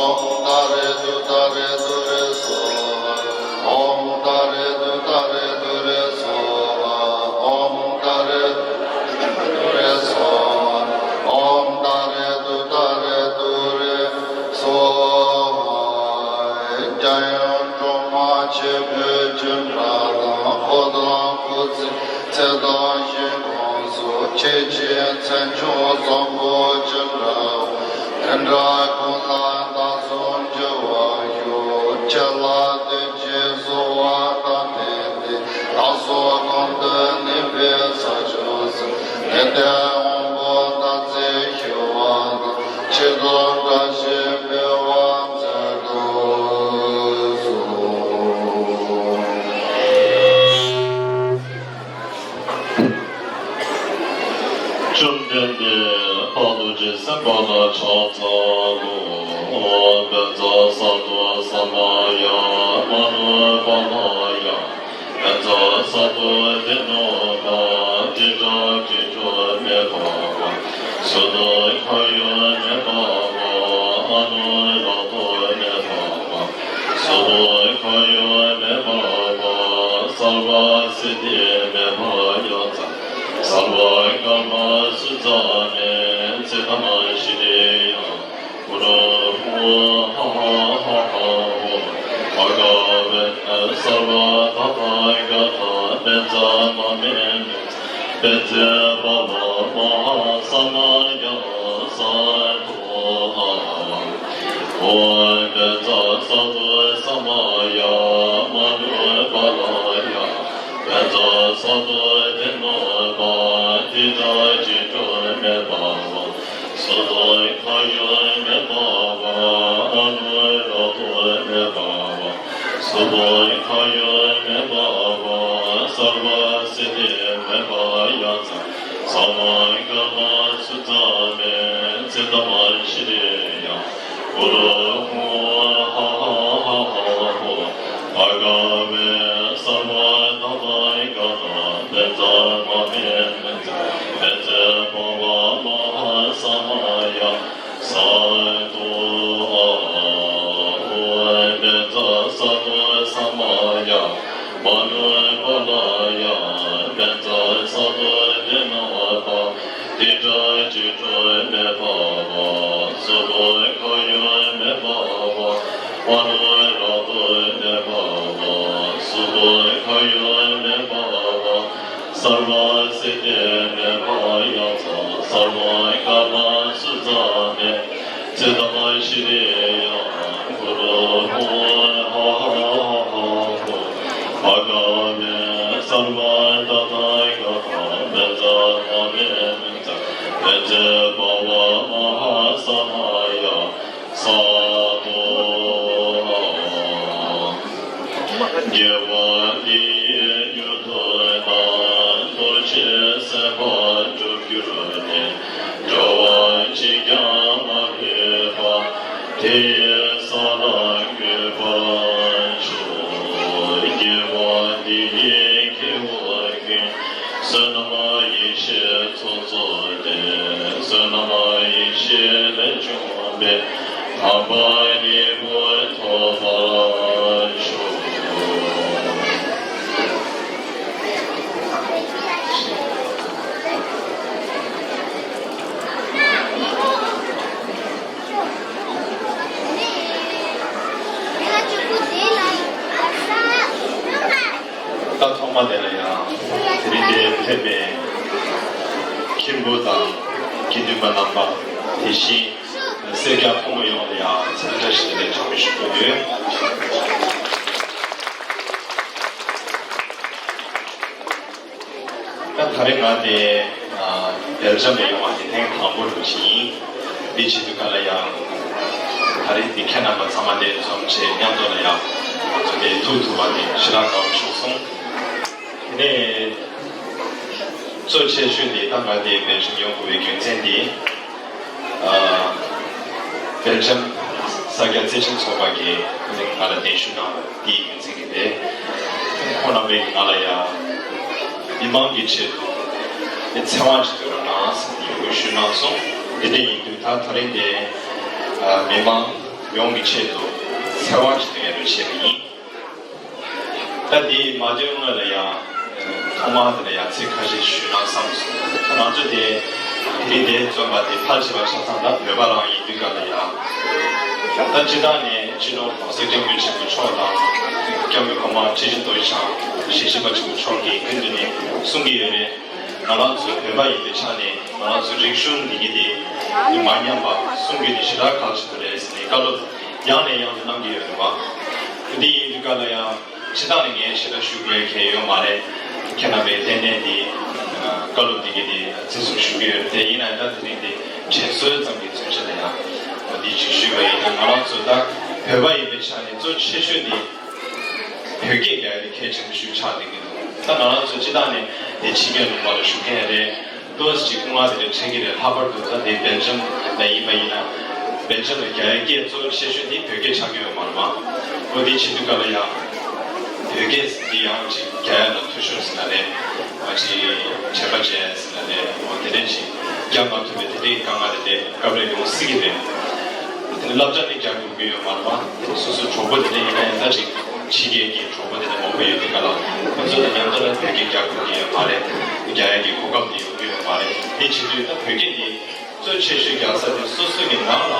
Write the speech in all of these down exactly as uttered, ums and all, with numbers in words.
ॐ तारे तु तारे तुरे स्वाहा। ॐ तारे तु तारे तुरे स्वाहा। ॐ तारे तु तारे तुरे स्वाहा। ॐ तारे तु तारे तुरे स्वाहा། རྒྱལ་ཡོངས་སྒྲོལ་མ་ཆེན་པོའི་བྱིན་རླབས་དང་། འཁོར་དང་སྐུ་ཚེ་ཚེ་དང་ཞིང་ཁམས་སུ། ཁྱེད་ཀྱི་མཚན་མཆོག་བཟང་པོ་ཅི་འདྲ་བ། དེ་འདྲ་ཀུན་ལ་བདག་སོགས་འགྱུར་བར་ཤོག་ཁྱེད་ལ་བསྟོད་ཅིང་གསོལ་བ་དང་ལྡན་ཏེ། བདག་སོགས་གང་དུ་གནས་པའི་ས་ཕྱོགས་སུ། ནད་དང་དབང་པོ་དག་ཚེ་ཞི་བ་དང་། ཕྱི་དང་བཀྲ་ཤིས་འཕེལ་བར་མཛད་དུ་གསོལ། བཅོམ་ལྡན་འདས་རྟག་ཏུ་སྦྱིན་སྲེག་པ་ལ་ཕྱག་འཚལ་ལོ། བཛྲ་ས་ཏྭ་ས་མ་ཡ། མ་ནུ་པཱ་ལ་ཡ། བཛྲ་ས་ཏྭ་ཏེ་ནོ་པ། ཏི་ཏྲ་ཏི་ཏྲ་མེ་བྷ་བ། སུ་ཏོ་ཁ་ཡོ་མེ་བྷ་བ། ཨ་ནུ་ར་ཏོ་མེ་བྷ་བ། སུ་ཏོ་ཁ་ཡོ་མེ་བྷ་བ། སརྦ་སིདྡྷི་མེ་བྷ་ཡ་ཙྪ། སརྦ་ཀརྨ་སུ་ཛ་མེ། ཙི་ཏ་མ་ཤྲི་ཡ། གུ་རུ་ཧཱུྃ་ཧ་ཧ་ཧ་ཧ་ཧོ། བྷ་ག་བེ་ནི་སརྦ་ཏ་ཐཱ་ག་ཏ་བཛྲ་མ་མེ་བཛྲ་པཱ་ལ་མ་ཧཱ་ས་མ་ཡ། སྭ་དྷུ་ཨཱ། ཨོཾ་བཛྲ་ས་ཏྭ་ས་མ་ཡ། མ་ནུ་པཱ་ལ་ཡ། བཛྲ་ས་ཏྭ་ཏེ་ནོ་པ། ཏི་ཏྲ་ཏི་ཏྲ་མེ་བྷ་བ། སུ་ཏོ་ཁ་ཡོ་མེ་བྷ་བ། ཨ་ནུ་ར་ཏོ་མེ་བྷ་བ། སུ་ཏོ་ཁ་ཡོ་མེ་བྷ་བ། སརྦ་སིདྡྷི་མེ་བྷ་ཡ་ཙྪ། ས་མ་ཀརྨ་སུ་ཛ་མེ། ཙི་ཏ་མ་ཤྲི་ཡ། གུ་རུ་ཧཱུྃ་ཧ་ཧ་ཧ་ཧ་ཧོ། བྷ་ག་བེ་སརྦ་ཏ་ཐཱ་ག་ཏ་བཛྲ་མ་མེ་བཛྲ་པཱ་ལ་མ་ཧཱ་ས་མ་ཡ། སྭ་དྷུ་ཨཱ། ཨོཾ་བཛྲ་ས་ཏྭ་ས་མ་ཡ། མ་ནུ་པཱ་ལ་ཡ། བཛྲ་ས་ཏྭ་ཏེ་ནོ་པ། ཏི་ཏྲ་ཏི་ཏྲ་མེ་བྷ་བ། སུ་ཏོ་ཁ་ཡོ་མེ་བྷ་བ། ཨ་ནུ་ར་ཏོ་མེ་བྷ་བ། སུ་ཏོ་ཁ་ཡོ་མེ་བྷ་བ། སརྦ་སིདྡྷི་མེ་བྷ་ཡ་ཙྪ། སརྦ་ཀརྨ་སུ་ཛ་མེ། ཙི་ཏ་མ་ཤྲི་ཡ། གུ་རུ་ཧཱུྃ་ཧ་ཧ་ཧ་ཧ་ཧོ། བྷ་ག་བེ་སརྦ་ཏ་ཐཱ་ག་ཏ་བཛྲ་མ་མེ་བཛྲ་པཱ་ལ་མ་ཧཱ་ས་མ་ཡ། སྭ་དྷུ་ཨཱ། དགེ་བ་འདི་ཡིས་མྱུར་དུ་ན། ལྟོ་འཕྱེ་སེམས་དཔའ་འགྲུབ་གྱུར་ནས། འགྲོ་བ་གཅིག་ཀྱང་མ་ལུས་པ། དེ་ཡི་ས་ལ་འགོད་པར་ཤོག་དགེ་བ་འདི་ཡིས་སྐྱེ་བོ་ཀུན། བསོད་ནམས་ཡེ་ཤེས་ཚོགས་རྫོགས་ཏེ། བསོད་ནམས་ཡེ་ཤེས་ལས་བྱུང་བའི། དམ་པ་ལྷུན་པོ་ཐོབ་པར་ཤོག་ད་ཐོག་མ་དེ་ལ་ཡང་དེ་རིང་འདིར་ཕེབས་པའི་མཁན་པོ་དང་དགེ་འདུན་པ་རྣམ་པ། དེ་བཞིན་སེར་སྐྱ་ཕོ་མོ་ཡོངས་ལ་ཡང་འཚམས་འདྲི་བཀྲ་ཤིས་བདེ་ལེགས་གྲངས་མེད་ཞུ་གི་ཡོད། ད་ད་རེས་ང་དེ་སྦེལ་ཇམ་ལ་ཡོང་བ་དེ་ཐེངས་དང་པོ་རུ་ཞིག་ཡིན། འདི་བྱེད་དུས་ག་ལ་ཡང་ད་རེས་འདི་ཁྱེད་རྣམ་པ་ཚང་མ་དེ་འཛོམས་བྱས་མཉམ་དུ་ལ་ཡང་ང་ཚོ་དེ་ཐུག་ཐུབ་པ་དེ་ཞེ་དྲག་དགའ་པོ་བྱུང་སོང་། དེ་ནས་གཙོ་ཆེ་ཤོས་དེ་ད་ང་དེ་སྦེལ་ཇམ་ཡོང་དགོས་པའི་རྒྱུ་མཚན་དེ། ཨ། སྦེལ་ཇམ་ས་སྐྱ་བརྩེ་ཆེན་ཚོགས་པ་གིས་ང་ལ་གདན་ཞུ་གནང་བ་དེའི་རྒྱུ་མཚན་གྱིས་རེད། ཁོང་རྣམ་པས་ང་ལ་ཡང་མི་མང་གི་ཆེད་དུ་ཚེ་དབང་ཅིག་སྟེར་རོགས་གནང་ཟེར་ནས་འབོད་སྐུལ་ཞུས་གནང་སོང་། དེ་འདྲ་ཡིན་དུས་ད་ད་རིང་དེ་མི་མང་ ཡོངས་ཀྱི་ཆེད་དུ་ཚེ་དབང་ཞིག་ཏུ་ཡར་རོལ་བྱས་པ་ཡིན། ད་འདི་མ་ཐོན་སྔོན་ལ་ཡང་ཐོག་མར་དེ་ལ་ཡང་ཚིག་ཁ་ཤས་ཞུས་ན་བསམ་སོང་། ད་ང་ཚོ་དེ་དེ་རིང་འདིར་འཛོམས་པ་དེ་ཕལ་ཆེ་བ་ཆ་ཚང་ད་བོད་པ་རང་ཡིན་དུས་ག་ལ་ཡང་། ད་སྤྱིར་བཏང་ནས་སྤྱི་ནོར་༸གོང་ས་༸སྐྱབས་མགོན་ཆེན་པོ་མཆོག་དང་༸སྐྱབས་མགོན་གོང་མ་ཁྲི་ཆེན་རྡོ་རྗེ་འཆང་ཞལ་གཟིགས་པ་ཆེན་པོ་མཆོག་གིས་སྐུ་མདུན་ནས་གསུང་གི་ཡོད་རེད། ང་རང་ཚོ་བོད་པ་ཡིན་པའི་ཆ་ནས་ང་རང་ཚོའི་རིག་གཞུང་འདི་གི་དེ་མ་ཉམས་པ་སྲུང་རྒྱུ་དེ་ཞེ་དྲག་གལ་ཆེན་པོ་རེད་ཟེར་ནས་བཀའ་སློབ་ཡང་ནས་ཡང་དུ་གནང་གི་ཡོད་རེད་བ། འདི་ཡིན་དུས་ག་ལ་ཡང་སྤྱིར་བཏང་ནས་ངས་ཞེ་དྲག་ཞུ་དགོས་མཁན་ཡོད་མ་རེད། ཁྱེད་རྣམ་པས་ཏན་ཏན་འདི་བཀའ་སློབ་འདི་གི་དེ་བརྩི་སྲུང་ཞུ་གི་ཡོད་རེད། དེ་ཡིན་ན་ད་དེ་རིང་འདི་དྲན་གསོའི་ཙམ་གྱི་མཚོན་བྱེད་ལ་ཡང་འདི་ཅིག་ཞུས་པ་ཡིན་ན། ང་རང་ཚོ་ད་བོད་པ་ཡིན་པའི་ཆ་ནས་གཙོ་ཆེ་ཤོས་འདི་བོད་སྐད་རྒྱག་ཡ་དེ་གལ་ཆེན་པོ་ཞིག་ཆགས་བསྡད་ཀྱི་འདུག་ད་ང་རང་ཚོ་སྤྱིར་བཏང་ནས་དེ་ཕྱི་རྒྱལ་ལུང་པ་ལ་བཞུགས་མཁན་རེད། ཏོག་ཙམ་ཅིག་སྐུ་ངལ་དེ་འདྲ་འཕྲད་ཀྱི་རེད། ལྷག་པར་དུ་ད་དེ་སྦེལ་ཇམ་ལ་ཡིན་པ་ཡིན་ན། སྦེལ་ཇམ་ལ་རྒྱག་ཡའི་སྐད་གཙོ་ཆེ་ཤོས་དེ་བོད་སྐད་ཆགས་ཀྱི་ཡོད་མ་རེད་བ། འོ་དེ་བྱེད་དུས་ག་ལ་ཡང་བོད་སྐད་འདི་ཡང་ཅིག་རྒྱག་ཡ་ལ་འཐུས་ཤོར་ཟེར་ན་རེད། ཨ་ཅིག་དྲན་པ་བརྗེད་ཟེར་ན་རེད། འོ་དེ་འདྲ་ཅིག་རྒྱག་མ་ཐུབ་པའི་དེ་འདྲའི་དཀའ་ངལ་དེ་འདྲ་སྐབས་རེ་ཡོང་སྲིད་ཀྱི་རེད། དེ་ནི་བསླབ་བྱ་ནི་རྒྱག་དགོས་ཀྱི་ཡོད་མ་རེད་བ། སོ་སོའི་གྲོགས་པོ་དེ་འདྲ་ཡིན་ན་ཡང་ད་ཅིག་ཕྱི་རྒྱལ་གྱི་གྲོགས་པོ་དེ་འདྲ་མང་པོ་ཡོད་དུས་ག་ལ་ཁོ་ཚོ་དང་མཉམ་དུ་ལ་བོད་སྐད་རྒྱག་དགོས་ཀྱི་ཡོད་མ་རེད། རྒྱག་ཡ་གི་གོ་སྐབས་དེ་ཡོང་གི་ཡོད་མ་རེད། དེ་བྱེད་དུས་ད་བོད་སྐད་དེ་གཙོ་ཆེ་ཤོས་རྒྱག་ས་དེ་སོ་སོ་གི་ནང་ལ་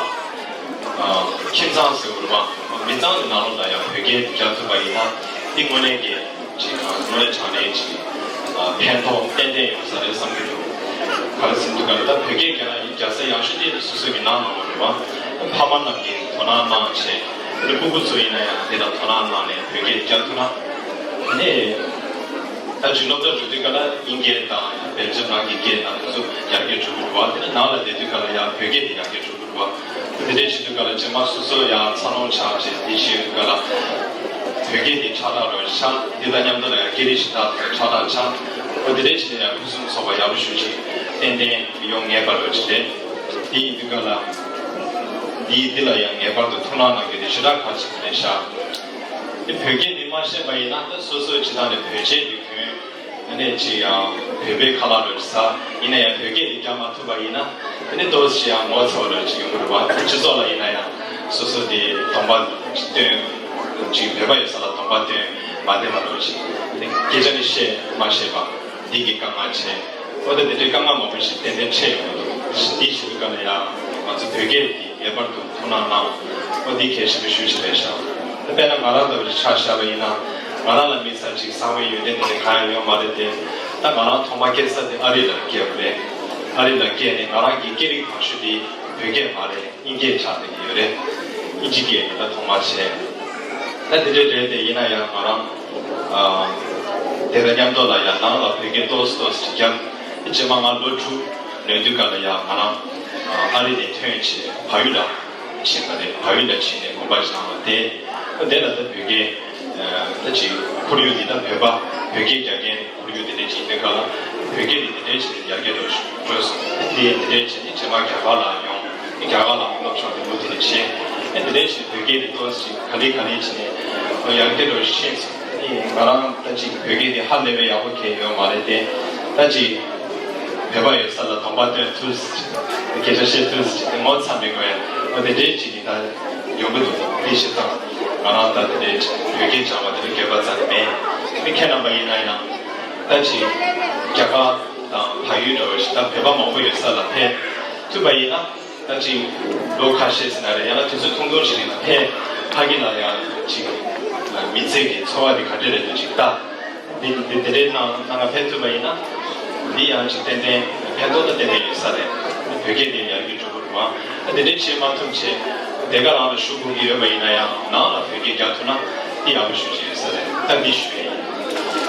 ཨ་ཁྱིམ་ཚང་ཟེར་དགོས་རེད་བ། མི་ཚང་གི་ནང་ལོགས་ལ་ཡང་བོད་སྐད་རྒྱག་ཐུབ་པ་ཡིན་ན་དེ་དངོས་གནས་ཀྱི་ཅིག་དངོས་གནས་དྲང་གནས་ཅིག་ཨ་ཕན་ཐོགས་ཏན་ཏན་ཡོང་ས་རེད་བསམ་གྱི་འདུག་ག་རེ་ཟེར་དུས་ག་ལ་ད་བོད་སྐད་རྒྱག་རྒྱག་ས་ཡག་ཤོས་དེ་སོ་སོ་གི་ནང་ལ་ཡོད་རེད་བ། ཕ་མ་རྣམས་ཀྱིས་དོ་སྣང་གནང་བྱས། དེ་སྤུ་གུ་ཚོ་ཡིན་ན་ཡང་དེ་ལ་དོ་སྣང་གནང་ནས་བོད་སྐད་རྒྱག་ཐུབ་ན། དེ་ནས་ད་ཅིག་སློབ་གྲྭ་འགྲོ་དུས་ག་ལ་དབྱིན་སྐད་དང་སྦེལ་ཇམ་ནང་གི་སྐད་དང་དེ་ཚོ་ཡར་རྒྱས་འགྲོ་གི་འདུག་བ། དེ་ནས་ནང་ལ་བསྡད་དུས་ག་ལ་ཡང་བོད་སྐད་དེ་ཡར་རྒྱས་འགྲོ་གི་འདུག་བ། དེ་འདྲའི་བྱེད་དུས་ག་ལ་རྗེས་མ་སོ་སོ་ཡང་འཚར་ལོངས་ཆགས་བྱས་དེ་བྱེད་དུས་ག་ལ་བོད་སྐད་དེ་ཕྲ་དྲག་རོལ་ཆགས། དེ་དང་མཉམ་དུ་ལ་ཡང་སྐད་རིགས་གཞན་དག་དང་ཕྲ་དྲག་ཆགས། འོ་དེ་འདྲའི་བྱས་ནས་ཡང་ཕུན་སུམ་ཚོགས་པ་ཡག་པོ་ཞེ་པོ་ཅིག་ཏན་ཏན་ཡོང་ངེས་པ་རེད་ཅེས་རེད། དེ་ཡིན་དུས་ག་ལ་འདིའི་འདི་ལ་ཡང་ངེས་པར་དུ་ཐུགས་སྣང་གནང་རྒྱུ་དེ་ཞེ་དྲག་གལ་ཆེན་པོ་རེད་ཤག་དེ་བོད་སྐད་འདི་མ་ཤེས་པ་ཡིན་ན་ད་སོ་སོའི་ཇི་ལྟར་ནས་བོད་ཆས་དེ་གྱོན། དེ་ནས་ཅིག་ཡང་བོད་པའི་ཁ་ལག་རེ་ཟ། ཡིན་ན་ཡང་བོད་སྐད་དེ་རྒྱག་མ་ཐུབ་པ་ཡིན་ན་དེ་ནས་ཏོག་ཙམ་ཅིག་ཡང་ངོ་ཚ་བ་རེ་ཅིག་ཡོང་གི་རེད་བ། སྤྱི་ཚོགས་ལ་ཡིན་ན་ཡང་སོ་སོ་དེ་གདོང་པ་སྟོན། ཅིག་བོད་པ་ཡོད་ས་ལ་གདོང་པ་སྟོན་མ་བདེ་བ་རེ་ཅིག་དེ་སྐད་ཆ་ནི་བཤད་མ་ཤེས་པ། འདི་གི་དཀའ་ངལ་ཆེ། འོ་ད་དེ་འདྲའི་དཀའ་ངལ་མང་པོ་ཞིག་ཏན་ཏན་འཕྲད་ཡོང་གི་འདུག་འདི་བྱེད་དུས་ག་ལ་ཡང་ང་ཚོ་བོད་སྐད་འདི་ངེས་པར་དུ་ཐུགས་སྣང་གནང་། འོ་འདི་གལ་ཆེན་པོ་ཤོས་ཅིག་རེད་ཤག་དཔེར་ན་ང་རང་ལྟ་བུ་ཞིག་ཆ་བཞག་པ་ཡིན་ན། ང་རང་ལ་མི་ཚང་ཅིག་གསང་བའི་ཡོན་ཏན་དེ་འདྲ་གང་ཡང་ཡོད་མ་རེད་དེ། ད་ང་རང་ཐོག་མ་སྐྱེས་ས་དེ་ཨ་རི་ལ་སྐྱེས་པ་རེད། ཨ་རི་ལ་སྐྱེས་ནས་ང་རང་གི་སྐད་རིགས་མང་ཤོས་དེ་བོད་སྐད་མ་རེད། དབྱིན་སྐད་ཆགས་བསྡད་ཀྱི་ཡོད་རེད། དབྱིན་ཇི་སྐད་ནས་ད་ཐོག་མར་བྱས། ད་དེ་འདྲའི་རེད་དེ། ཡིན་ན་ཡང་ང་རང་ཨ་དེ་དང་མཉམ་དུ་ལ་ཡང་ནང་ལ་བོད་སྐད་ཏོག་ཙམ་ཏོག་ཙམ་ཅིག་རྒྱབ། རྗེས་མ་ང་ལོ་དྲུག་ལོན་དུས་ག་ལ་ཡང་ང་རང་ཨ་རི་ནས་ཐོན་བྱས་བལ་ཡུལ་ལ་ཕྱིན་པ་རེད། བལ་ཡུལ་ལ་ཕྱིན་ནས་དགོན་པ་ཞིག་ནང་ལ་བསྡད། ད་དེ་ལ་ད་བོད་སྐད་ད་ཅིག་ཁོར་ཡུག་འདི་ད་བོད་པ་བོད་སྐད་རྒྱག་མཁན་ཁོར་ཡུག་དེ་འདྲ་ཅིག་ཡིན་པའི་སྐབས་ལ་བོད་སྐད་དེ་དེ་འདྲ་ཞིག་ཡར་རྒྱས་འགྲོ་འགྲོ་སོང་། དེ་དེ་འདྲ་བྱས་ནས་རྗེས་མ་རྒྱ་གར་ལ་ཡོང་། རྒྱ་གར་ལ་སློབ་སྦྱོང་དེ་མུ་མཐུད་ནས་བྱས། ཨེ་དེ་འདྲ་བྱས་བོད་སྐད་དེ་ཏོག་ཙམ་ག་ལེ་ག་ལེ་བྱས་ནས་ཡར་རྒྱས་འགྲོ་ཤེས་སོང་། ཨེ་ང་རང་ད་ཅིག་བོད་སྐད་དེ་ཧ་ལས་པའི་ཡག་པོ་གང་ཡོད་མ་རེད་དེ། ད་ཅིག་བོད་པ་ཡོད་ས་ལ་གདོང་པ་སྟོན་ཐུབ། སྐད་ཆ་བཤད་ཐུབ། ངོ་ཚ་མི་དགོས་ཡ། འོ་དེ་འདྲའི་ཅིག་གི་ད་ཡོང་གི་འདུག་དེ་བྱས་ཙང་ང་རང་ད་དེ་འདྲའི་བོད་སྐད་སྦྱང་བ་དེ་འདྲ་དགོས་པ་རྩ་ནས་མེད། མི་ཁྱེད་རྣམ་པ་ཡིན་ན་ཡང་ད་ཅིག་རྒྱ་གར་དང་བལ་ཡུལ་འདྲ་བོ་ཞིག་ད་བོད་པ་མང་པོ་ཡོད་ས་ལ་ཕེབས་ཐུབ་པ་ཡིན་ན། ད་ཅིག་ལོ་ཁ་ཤས་ཟིན་ན་རེད། ཡང་ན་དུས་ཚོད་ཐུང་ཐུང་ཞིག་ནང་ཕེབས། ཕ་གི་ལ་ཡང་ཅིག་མི་ཚེ་གི་འཚོ་བ་འདི་ག་འདྲ་རེད་འདུག་ཅིག་ལྟ། འདི་འདི་འདི་འདྲའི་ནང་ནང་ང་ཕེབས་ཐུབ་པ་ཡིན་ན། འདི་ཡང་ཅིག་ཏན་ཏན་ཕན་ཐོགས་ད་ཏན་ཏན་ཡོད་ས་རེད། བོད་སྐད་འདི་ཡར་རྒྱས་འགྲོ་གི་རེད་བ། ད་འདི་འདྲའི་བྱེད་མ་ཐུབ་བྱས་སྡེ་ཁག་རང་ལ་ཞུགས་དགོས་ཀྱི་ཡོད་པ་ཡིན་ན་ཡང་ནང་ལ་བོད་སྐད་རྒྱག་ཐུབ་ན་འདི་ཡག་པོ་ཞེ་པོ་ཅིག་ཡོད་ས་རེད། ད་འདི་ཞུ་ཡ་ཡིན།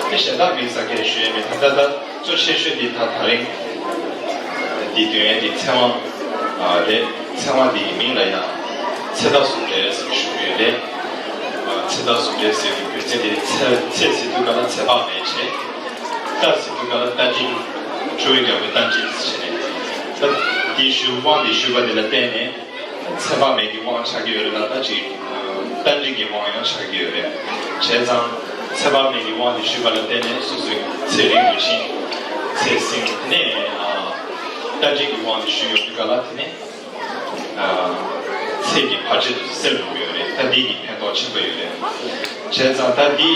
འདི་གཞན་དག་མིང་གསལ་སྐད་ཞུ་ཡ་མེད། ད་ལྟ་ད། གཙོ་ཆེ་ཤོས་འདི་ད་ད་རིང་འདི་འདོན་ཡས་འདི་ཚེ་དབང་རེད། ཚེ་དབང་འདི་ཡི་མིང་ལ་ཡང་ཚེ་རྟ་ཟུང་འབྲེལ་ཟེར་ཞུ་གི་ཡོད་རེད། ཚེ་རྟ་ཟུང་འབྲེལ་ཟེར་བའི་རྒྱུ་མཚན་འདི་ཚེ་ཚེ་ཟེར་དུས་ག་ལ་ཚེ་དཔག་མེད་བྱས། རྟ་ཟེར་དུས་ག་ལ་རྟ་མགྲིན། ཁྲོ་བོའི་རྒྱལ་པོ་རྟ་མགྲིན་ཟེར་ནས། ད་འདི་ཞུ་དབང་འདི་ཞུས་པ་འདི་ལ་བརྟེན་ནས། ཚེ་དཔག་མེད་ཀྱི་དབང་ཆགས་ཀྱི་ཡོད་རེད་ལ། ད་ཅིག་རྟ་མགྲིན་གྱི་དབང་ཡང་ཆགས་ཀྱི་ཡོད་རེད། བྱས་ཙང་ཚེ་དཔག་མེད་ཀྱི་དབང་དེ་ཞུས་པ་ལ་བརྟེན་ནས་སོ་སོའི་ཚེ་རིང་དུ་ཕྱིན། ཚེ་སྲིང་། དེ་ནས་རྟ་མགྲིན་གྱི་དབང་དེ་ཞུས་ཡོང་དུས་ག་ལ་དེ་ནས་ ཚད་ཀྱི་བར་ཆད་དེ་ཚོ་སེལ་འགྲོ་གི་ཡོད་རེད། ད་འདི་གི་ཕན་ཐོགས་ཆེན་པོ་ཡོད་རེད། བྱས་ཙང་ད་འདི་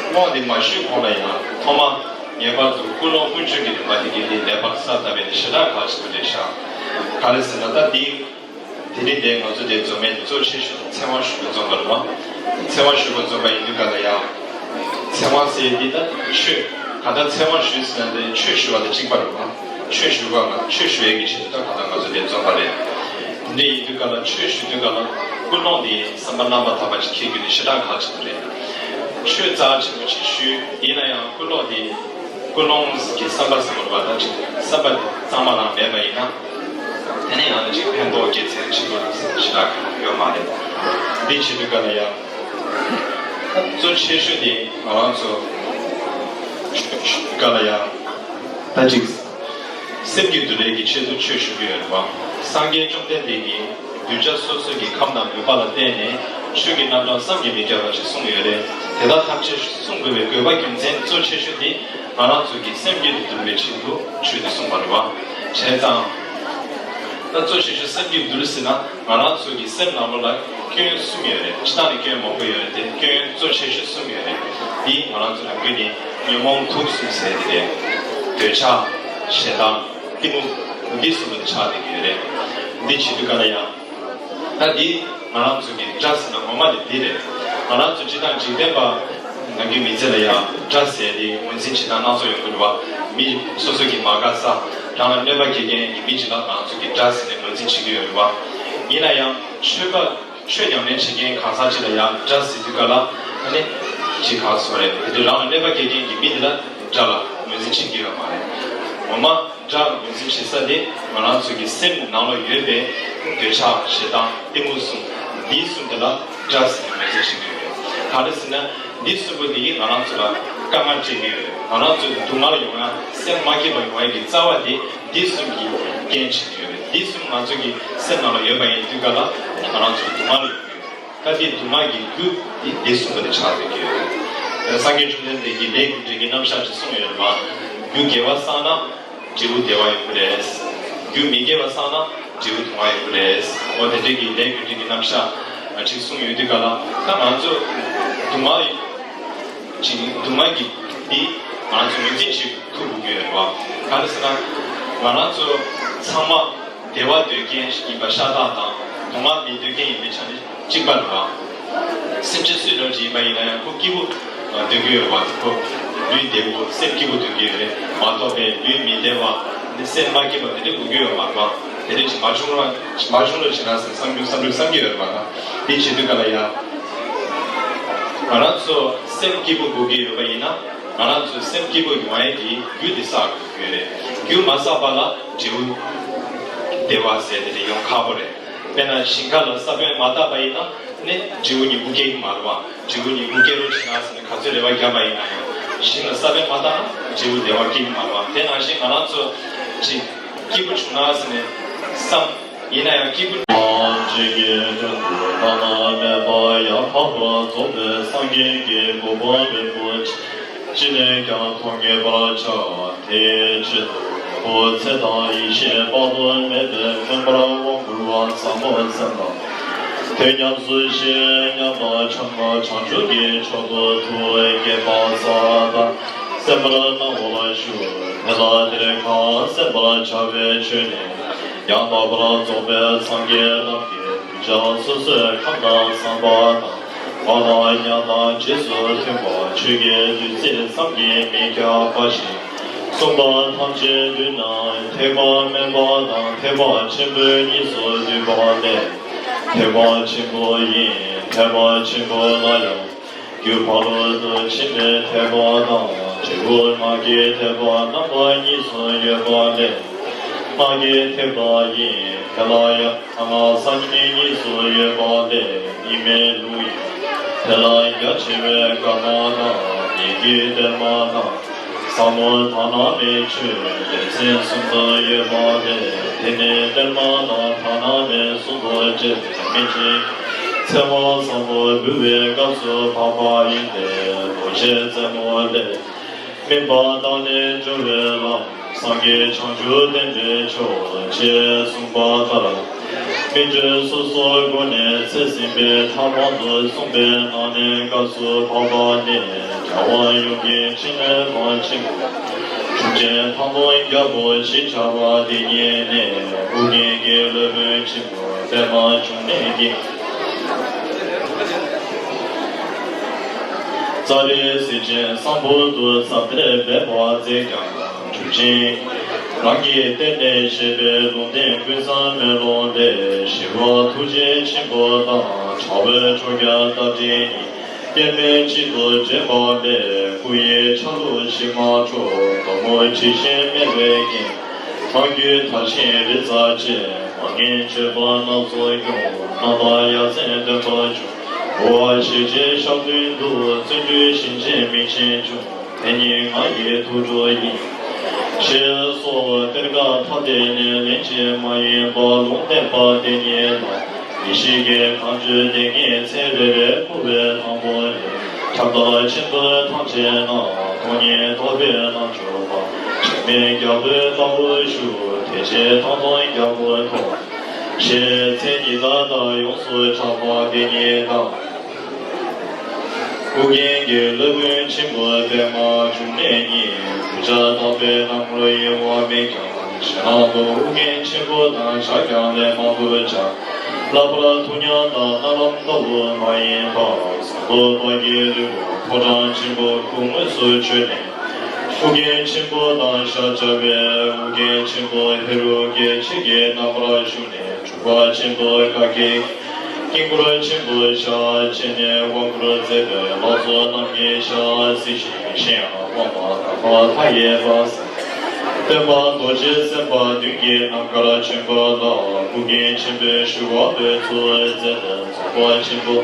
སྔོན་འདི་མ་ཞུས་གོང་ལ་ཡང་ཐོག་མ་ངེས་པར་དུ་ཀུན་སློང་ཀུན་སྤྱོད་ཀྱི་རིམ་པ་དེ་གི་འདི་ལེགས་པར་གསལ་བཏབ་པའི་ཞེ་དྲག་ཁག་ཆེན་པོ་རེད་ཤག་ག་རེ་ཟེར་ན་ད་འདི། དེ་རིང་འདིར་ང་ཚོ་འདིར་འཛོམས་མཁན་གཙོ་ཆེ་ཤོས་དེ་ཚེ་དབང་ཞུ་བ་འཛོམས་པ་རེད་བ། ཚེ་དབང་ཞུ་བ་འཛོམས་པ་ཡིན་དུས་ག་ལ་ཡང་། ཚེ་དབང་ཟེར་འདི་ད་ཆོས། ག་ད་ཚེ་དབང་ཞུས་ཟེར་ན་འདི་ཆོས་ཞུ་བ་དང་གཅིག་པ་རེད་བ། ཆོས་ཞུ་བ་ང་ཆོས་ཞུ་ཡས་ཀྱི་ཆེད་དུ་ད་ག་ད་ང་ཚོ་འདིར་འཛོམས་པ་རེད། དེ་འདྲ་ཡིན་དུས་ག་ལ་ཆོས་ཞུ་དུས་ག་ལ་ཀུན་སློང་འདི་བསམ་པ་རྣམ་པར་དག་པ་ཅིག་འཁྱེར་རྒྱུ་ནི་ཞེ་དྲག་ཁག་ཆེན་པོ་རེད། ཆོས་རྩ་ཆེན་པོ་ཅིག་ཞུས་ཡིན་ན་ཡང་ཀུན་སློང་འདི། ཀུན་སློང་གི་བསམ་པ་ཟེར་བ་ལ་ད་ཅིག་བསམ་པ་དེ་གཙང་མ་རང་མེད་པ་ཡིན་ན། དེ་ནས་ཡང་ན་ཅིག་ཕན་ཐོགས་དགེ་མཚན་ཆེན་པོ་ཞེ་དྲག་ཡོད་མ་རེད། འདི་བྱེད་དུས་ག་ལ་ཡང་། གཙོ་ཆེ་ཤོས་དེ་ང་རང་ཚོ་ག་ལ་ཡང་། ད་ཅིག་སེམས་ཀྱི་འདུལ་བའི་གི་ཆེད་དུ་ཆོས་ཞུ་གི་ཡོད་རེད་བ། སངས་རྒྱས་བཅོམ་ལྡན་འདས་ཀྱིས། གདུལ་བྱ་སོ་སོ་གི་ཁམས་དང་མོས་པ་ལ་བརྟེན་ནས་ཆོས་ཀྱི་རྣམ་གྲངས་བསམ་གྱིས་མི་ཁྱབ་པ་ཞིག་གསུངས་ཡོད་རེད། དེ་དག་ཐམས་ཅད་གསུང་དགོས་པའི་དགོས་པ་རྒྱུ་མཚན་གཙོ་ཆེ་ཤོས་དེ་ང་རང་ཚོ་གི་སེམས་རྒྱུད་དུ་འདུལ་བའི་ཆེད་དུ་ཆོས་དེ་གསུངས་པ་རེད་བ། བྱས་ཙང་། ད་གཙོ་ཆེ་ཤོས་སེམས་རྒྱུད་འདུལ་ཟེར་ན་ང་རང་ཚོ་གི་སེམས་ནང་ལོགས་ལ་སྐྱོན་གསུམ་ཡོད་རེད། སྤྱིར་བཏང་ནས་སྐྱོན་མང་པོ་ཡོད་རེད་དེ་སྐྱོན་གཙོ་ཆེ་ཤོས་གསུམ་ཡོད་རེད། འདི་ང་རང་ཚོ་ནམ་རྒྱུན་ནས་ཉོན་མོངས་དུག་གསུམ་ཟེར་དེ་རེད། འདོད་ཆགས། ཞེ་སྡང་། གཏི་མུག་འདི་གསུམ་པོ་དེ་ཆགས་བསྡད་ཀྱི་ཡོད་རེད། འདི་བྱེད་དུས་ག་ལ་ཡང་། ད་འདི་ང་རང་ཚོ་གི་དགྲ་ཟེར་ན་ངོ་མ་དེ་འདི་རེད། ང་རང་ཚོ་སྤྱིར་བཏང་འཇིག་རྟེན་པ་ནམ་རྒྱུན་མི་ཚེ་ལ་ཡང་དགྲ་ཟེར་དེ་ངོས་འཛིན་བྱེད་སྟངས་སྣ་ཚོགས་ཡོང་གི་རེད་བ། མི་སོ་སོ་གི་མ་དགའ་ས་རང་ལ་གནོད་པ་སྐྱེལ་མཁན་གྱི་མི་གཅིག་ལ་ང་ཚོ་གི་དགྲ་ཟེར་ནས་ངོས་འཛིན་བྱེད་ཀྱི་ཡོད་རེད་བ། ཡིན་ན་ཡང་ཆོས་པ། ཆོས་ཉམས་ལེན་བྱེད་མཁན་གང་ཟག་ཅིག་ལ་ཡང་དགྲ་ཟེར་དུས་ག་ལ་ཨ་ནི་ཅིག་ག་སོ་རེད། དེ་དུས་རང་ལ་གནོད་པ་སྐྱེལ་མཁན་གྱི་མི་དེ་ལ་དགྲ་ལ་ངོས་འཛིན་བྱེད་ཀྱི་ཡོད་མ་རེད། ངོ་མ་དགྲ་ངོས་འཛིན་བྱེད་ས་དེ་ང་རང་ཚོ་གི་སེམས་ནང་ལ་ཡོད་པའི་འདོད་ཆགས་ཞེ་སྡང་གཏི་མུག་གསུམ་འདི་གསུམ་དེ་ལ་དགྲ་ཟེར་ནས་ངོས་འཛིན་བྱེད་ཀྱི་ཡོད་རེད། ག་རེ་ཟེར་ན་འདི་གསུམ་པོ་དེ་གིས་ང་རང་ཚོ་ལ་དཀའ་ངལ་སྤྲད་ཀྱི་ཡོད་རེད། ང་རང་ཚོ་སྡུག་བསྔལ་ཡོང་ཡ་སེམས་མ་སྐྱིད་པ་ཡོང་ཡ་གི་རྩ་བ་དེ། འདི་གསུམ་གྱིས་རྐྱེན་བྱེད་ཀྱི་ཡོད་རེད། འདི་གསུམ་ང་ཚོ་གི་སེམས་ནང་ལ་ཡོད་པ་ཡིན་དུས་ག་ལ་ང་རང་ཚོ་སྡུག་བསྔལ་ཡོང་གི་ཡོད་རེད། ད་འདི་སྡུག་བསྔལ་གྱི་རྒྱུ་འདི་འདི་གསུམ་པོ་དེ་ཆགས་བསྡད་ཀྱི་ཡོད་རེད། སངས་རྒྱས་བཅོམ་ལྡན་འདས་ཀྱིས་ལས་རྒྱུ་འབྲས་ཀྱི་རྣམ་གཞག་ཅིག་གསུངས་ཡོད་རེད་བ། རྒྱུ་དགེ་བ་བསགས་ན་འབྲས་བུ་བདེ་བ་ཡོང་གི་རེད། རྒྱུ་མི་དགེ་བ་བསགས་ན་འབྲས་བུ་སྡུག་བསྔལ་ཡོང་གི་རེད། འོ་དེ་འདྲས་ཀྱི་ལས་རྒྱུ་འབྲས་ཀྱི་རྣམ་གཞག་ཅིག་གསུངས་ཡོད་དུས་ག་ལ་ད་ང་ཚོ་སྡུག་བསྔལ་ཅིག་སྡུག་བསྔལ་གྱི་འདི་ང་ཚོ་ངོས་འཛིན་བྱེད་ཐུབ་དགོས་ཀྱི་ཡོད་རེད་བ། ག་རེ་ཟེར་ན། ང་རང་ཚོ་ཚང་མ་བདེ་བ་འདོད་མཁན་ཞིག་ཡིན་པ་ཤ་སྟག་དང་སྡུག་བསྔལ་མི་འདོད་མཁན་ཡིན་པའི་ཆ་ནས་གཅིག་པ་རེད་བ། སེམས་ཅན་སུ་འདྲ་ཅིག་ཡིན་པ་ཡིན་ན་ཡང་ཁོ་སྐྱིད་པོ་འདོད་ཀྱི་ཡོད་རེད་བ། ཁོ་ལུས་བདེ་པོ་སེམས་སྐྱིད་པོ་འདོད་ཀྱི་ཡོད་རེད་མ་གཏོགས་པའི་ལུས་མི་བདེ་བ་ནི་སེམས་མ་སྐྱིད་པ་དེ་འདྲ་དགོས་ཀྱི་ཡོད་མ་རེད་བ། དེ་འདྲ་ཅིག་མ་བྱུང་རོགས་མ་བྱུང་རོགས་བྱེད་ན་ཟེར་བསམ་རྒྱུ་བསམ་རྒྱུ་བསམ་གྱི་ཡོད་རེད་བ། ད་འདི་བྱེད་དུས་ག་ལ་ཡ། ང་རང་ཚོ་སེམས་སྐྱིད་པོ་དགོས་ཀྱི་ཡོད་པ་ཡིན་ན། ང་རང་ཚོའི་སེམས་སྐྱིད་པོ་ཡོང་ཡས་ཀྱི་རྒྱུ་དེ་བསགས་དགོས་ཀྱི་ཡོད་རེད། རྒྱུ་མ་བསགས་པ་ལ་འབྲས་བུ་བདེ་བ་ཟེར་དེ་དེ་ཡོང་ཁག་པོ་རེད། དཔེར་ན་ཞིང་ཁ་ལ་ས་བོན་མ་བཏབ་པ་ཡིན་ན་ནི་འབྲས་བུ་ཉིད་སྐྱེ་གི་མ་རེད་བ། འབྲས་བུ་ཉིད་སྐྱེ་རོགས་བྱེད་ན་ཟེར་ནས་ག་ཚོད་རེ་བ་བརྒྱབ་པ་ཡིན་ན་ཡང་ཞིང་ལ་ས་བོན་མ་བཏབ་ན་འབྲས་བུ་བདེ་བ་སྐྱེ་གི་མ་རེད་བ། དེ་ནང་བཞིན་ང་རང་ཚོ་ཅིག་སྐྱིད་པོ་བྱུང་ན་ཟེར་ནས་བསམ། ཡིན་ན་ཡང་སྐྱིད་པོ། ཐམས་ཅད་ཀྱི་དོན་དུ་བླ་ན་མེད་པ་ཡང་དག་པར་རྫོགས་པའི་སངས་རྒྱས་ཀྱི་གོ་འཕང་རིན་པོ་ཆེ་ཅི་ནས་ཀྱང་ཐོབ་ངེས་པར་བྱ། དེའི་ཆེད་དུ་ནོར་བུ་ཚེ་དང་ཡེ་ཤེས་དཔག་ཏུ་མེད་པས་མངོན་པར་དབང་བསྐུར་བ་ཟབ་མོ་སེམས་དང་དེ་ཉམས་སུ་བཞེས་ཉམས་དང་བྱང་བྱང་ཆུབ་ཀྱི་མཆོག་ཏུ་ཐུགས་བསྐྱེད་པ་ས་དང་གསན་པར་གནང་བ་ཞུ། དེ་ལ་དེར་གང་གསན་པར་བྱ་བའི་ཆོས་ནི། ཡང་དག་པར་རྫོགས་པའི་སངས་རྒྱས་རྣམས་ཀྱིས་གདུལ་བྱ་སོ་སོའི་ཁམས་དང་བསམ་པ་དང་། ངག་དང་ཉམས་དང་རྗེས་སུ་མཐུན་པ་ཆོས་ཀྱི་བདུད་རྩི་བསམ་གྱིས་མི་ཁྱབ་པ་ཞིག་གསུངས་པ་ཐམས་ཅད་དུས་ན་ཐེག་པ་དམན་པ་དང་ཐེག་པ་ཆེན་པོའི་གཉིས་སུ་འདུས་པ་ལས། ཐེག་པ་ཆེན་པོ་ཡིན། ཐེག་པ་ཆེན་པོ་ལ་ཡང་། རྒྱུ་ཕ་རོལ་ཏུ་ཕྱིན་པའི་ཐེག་པ་དང་འབྲས་བུ་སྔགས་ཀྱི་ཐེག་པ་རྣམ་པ་གཉིས་སུ་ཡོད་པ་ལས། སྔགས་ཀྱི་ཐེག་པ་ཡིན། དེ་ལ་ཡང་སྔགས་སངས་རྒྱས་གཉིས་སུ་ཡོད་པ་ལས་གཉིས་མེད་ལུགས་ཡིན། དེ་ལ་རྒྱ་ཆེ་བའི་བཀའ་མ་དང་ཡི་གེའི་གཏེར་མ་དང་ཟབ་མོ་དག་སྣང་མའི་ཆོས་སྡེ་ཚན་གསུམ་དུ་ཡོད་པ་ལས། དེ་ནི་གཏེར་མ་དང་དག་སྣང་མའི་གསུང་དུ་བཅད་པའི་མན་ཆད་ཚེ་དབང་བཟང་པོ་འབུལ་བའི་སྐབས་སུ་བབ་པ་ཡིན་ཏེ། རྡོ་རྗེ་རྩེ་མོ་ལས། སྨིན་པ་དང་ནི་སྦྱོར་བའི་ལམ། སངས་རྒྱས་བྱང་ཆུབ་བསྟན་པའི་མཆོག་ཅེས་གསུངས་པ་ལྟར། སྨིན་གྲོལ་སོ་སོའི་སྒོ་ནས་ཚེ་ཟིན་པའི་མཐའ་མང་དུ་གསུངས་པའི་ནང་ནས་སྐབས་སུ་བབ་པ་ནི། རྒྱལ་བ་ཡུམ་གྱི་ཕྲིན་ལས་མ་ཆེན་པོ། གྲུབ་ཆེན་ཐང་སྟོང་རྒྱལ་པོ་ཞེས་བྱ་བ་འདི་ཉིད་ནི། ཨོ་རྒྱན་གྱི་སློབ་དཔོན་ཆེན་པོ་པདྨ་འབྱུང་གནས་ཀྱིས། རྩ་བའི་གཟི་བྱིན་བཟང་པོ་དུ་ཟབ་གཏེར་སྦས་པ་མཛད་ཀྱང་། གྲུབ་ཆེན་རང་གིས་གཏེར་ནས་བཞེས་པའི་ལུང་བསྟན་ཀུན་བཟང་མེ་ལོང་ལས། ཞི་བ་ཐུགས་རྗེ་ཆེན་པོ་དང་། དྲག་པོའི་ཁྲོ་རྒྱལ་རྟ་མགྲིན་གཉིས། དབྱེར་མེད་གཅིག་ཏུ་འདྲེས་པ་ལས། སྐུ་ཡི་ཆ་ལུགས་ཞི་མ་ཁྲོ། གདོང་མོ་དྲི་ཞིམ་སྨེ་བའི་རྒྱན། ངང་རྒྱུད་དར་ཞིང་རི་རྩ་ཆེ། མ་ངེས་སྤྱོད་པ་སྣ་ཚོགས་སྐྱོང་། རྣམ་པར་ཡ་མཚན་སྟོན་པ་བྱུང་། དབུ་བ་ཞལ་གཅིག་ཕྱག་བདུན་འདུ། བརྩོན་འགྲུས་ཞིང་ཆེན་མིང་ཆེན་འབྱུང་། དེ་ཉིད་ང་ཡི་ཐུགས་སྒྲོག་ཡིན། ཞེས་སོགས་གཏེར་ཁ་ཐ་དད་ནས་ལན་གཅིག་མ་ཡིན་པར་ལུང་བསྟན་པ་དེ་ཉིད་ལ། ཡེ་ཤེས་ཀྱི་མཁའ་འགྲོས་དེ་ཉིད་ཚེ་རེ་རེ་འཁོར་བའི་དང་པོ་ནས། ཁྱབ་བདག་ཆེན་པོ་ཐམས་ཅད་རྣམས། སྟོང་ཉིད་རྟོགས་པའི་རྣལ་འབྱོར་པ། དྲི་མེད་རྒྱལ་པོའི་ལྟ་བར་ཞུ། དེ་ཕྱིར་ཐང་སྟོང་རྒྱལ་པོ་ཐོབ། ཞེས་མཚན་ཉིད་མཐའ་དག་ཡོངས་སུ་གྲགས་པ་དེ་ཉིད་དང་། ཨོ་རྒྱན་གྱི་སློབ་དཔོན་ཆེན་པོ་པདྨ་འབྱུང་གནས་ཉིད། གདུལ་བྱ་དག་པའི་རྣམ་ངོར་གཡེང་བ་མེད་ཀྱང་། ཕྱི་ནང་དུ་ཨོ་རྒྱན་ཆེན་པོ་དང་ཕྱག་རྒྱ་ལས་མང་པོ་བྱ། བསླབ་པར་ཐུགས་ཉམས་དང་རྣ་ལམ་ལྟ་བུ་མ་ཡིན་པར། ཟངས་མདོག་དཔལ་གྱི་ལུས་པོ་ཕོ་བྲང་ཆེན་པོ་སྐུ་དངོས་སུ་མཆོད་ནས། ཨོ་རྒྱན་ཆེན་པོ་དང་ཞབས་བཅགས་པའི་ཨོ་རྒྱན་ཆེན་པོ་ཧེ་རུ་ཀའི་ཆིབས་ཀྱི་རྣམ་པར་བཞུགས་ནས། གྲུབ་པ་ཆེན་པོ་ཀ་ཀའི་དཀྱིལ་འཁོར་ཆེན་པོའི་ཞལ་ཕྱེ་ནས་དབང་བསྐུར་མཛད་པའི་ལྷ་ཚོགས་རྣམས་ཀྱི་ཞལ་གཟིགས་ཤིང་། གཞན་ཡང་དབང་པོ་དམ་པ་མཐའ་ཡས་པ་སེམས་སྟོན་པ་རྡོ་རྗེ་སེམས་དཔའ་བདུན་གྱི་རྣམ་དཀར་ཆོས་འཁོར་ལ། ཨོ་རྒྱན་ཆེན་པོའི་ཞུ་བ་འབོད་ཚུལ་མཛད་པའི་རྫོགས་པ་ཆེན་པོ་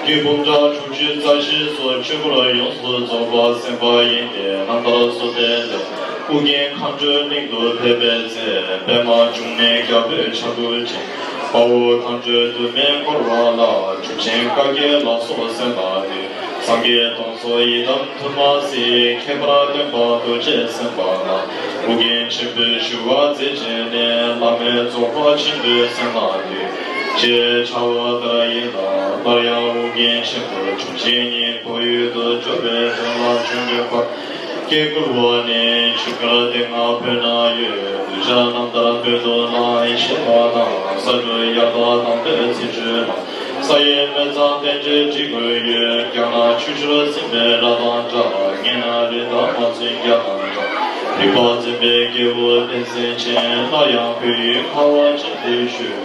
རྒྱུད་འབུམ་ཕྲག་དྲུག་ཅུ་རྩ་བཞི་སོགས་ཆོས་འཁོར་ཡོངས་སུ་རྫོགས་པ་སེམས་དཔའ་ཡིན་ཏེ། རྣམ་ཐར་སོ་བདུན་ལས། ཨོ་རྒྱན་མཁའ་འགྲོའི་གླིང་དུ་ཕེབས་པའི་ཚེ། པདྨ་འབྱུང་གནས་རྒྱལ་པོའི་ཕྱག་ཏུ་བྱིན། དཔའ་བོ་མཁའ་འགྲོའི་དུ་མས་བསྐོར་བ་ལ། གྲུབ་ཆེན་བཀའ་བརྒྱད་ལ་སོགས་གསན་པ་དེས། སངས་རྒྱས་སྟོང་གསོལ་ཡི་དམ་དུ་མ་གསོལ། ཁྱད་པར་སྟོན་པ་རྡོ་རྗེ་སེམས་དཔའ་ལ། ཨོ་རྒྱན་ཆེན་པོས་ཞུ་བ་མཛད་བྱས་ནས། བླ་མེད་རྫོགས་པ་ཆེན་པོའི་སེམས་ལ་འདུད། ཅེས་བྱ་བ་ལྟར་ཡིན་ལ། སླར་ཡང་ཨོ་རྒྱན་ཆེན་པོ་གྲུབ་ཆེན་ཉིད་ཁོར་ཡུག་ཏུ་འབྱོར་བའི་དོན་ལ་བྱོན་དགོས་པར། སྐད་བསྐུལ་བ་ནི་ཆོས་སྐོར་སྡེ་ལྔ་བོད་ན་ཡོད། གདུལ་བྱ་རྣམ་ཐར་བོད་དུ་ལ་ཞེས་པ་དང་། ས་འབྲུག་གཡའ་དང་དང་པོའི་ཚེས་བཅུ་ལ། ས་ཡི་སྨད་ཚང་བསྟན་འགྲོའི་སྒྲིག་བཀོད་ཡོད། རྒྱ་ནག་ཆུ་ཤུར་འཛིན་པའི་རྭ་དང་འདྲ། ངེད་ན་རི་དྭགས་མ་བཙུན་རྒྱ་དང་འདྲ། རིག་པ་འཛིན་པའི་རྒྱལ་པོ་བསྟན་འཛིན་ཆེན། སླར་ཡང་བོད་ཡུལ་ཁ་བ་ཅན་དུ་བཞུད།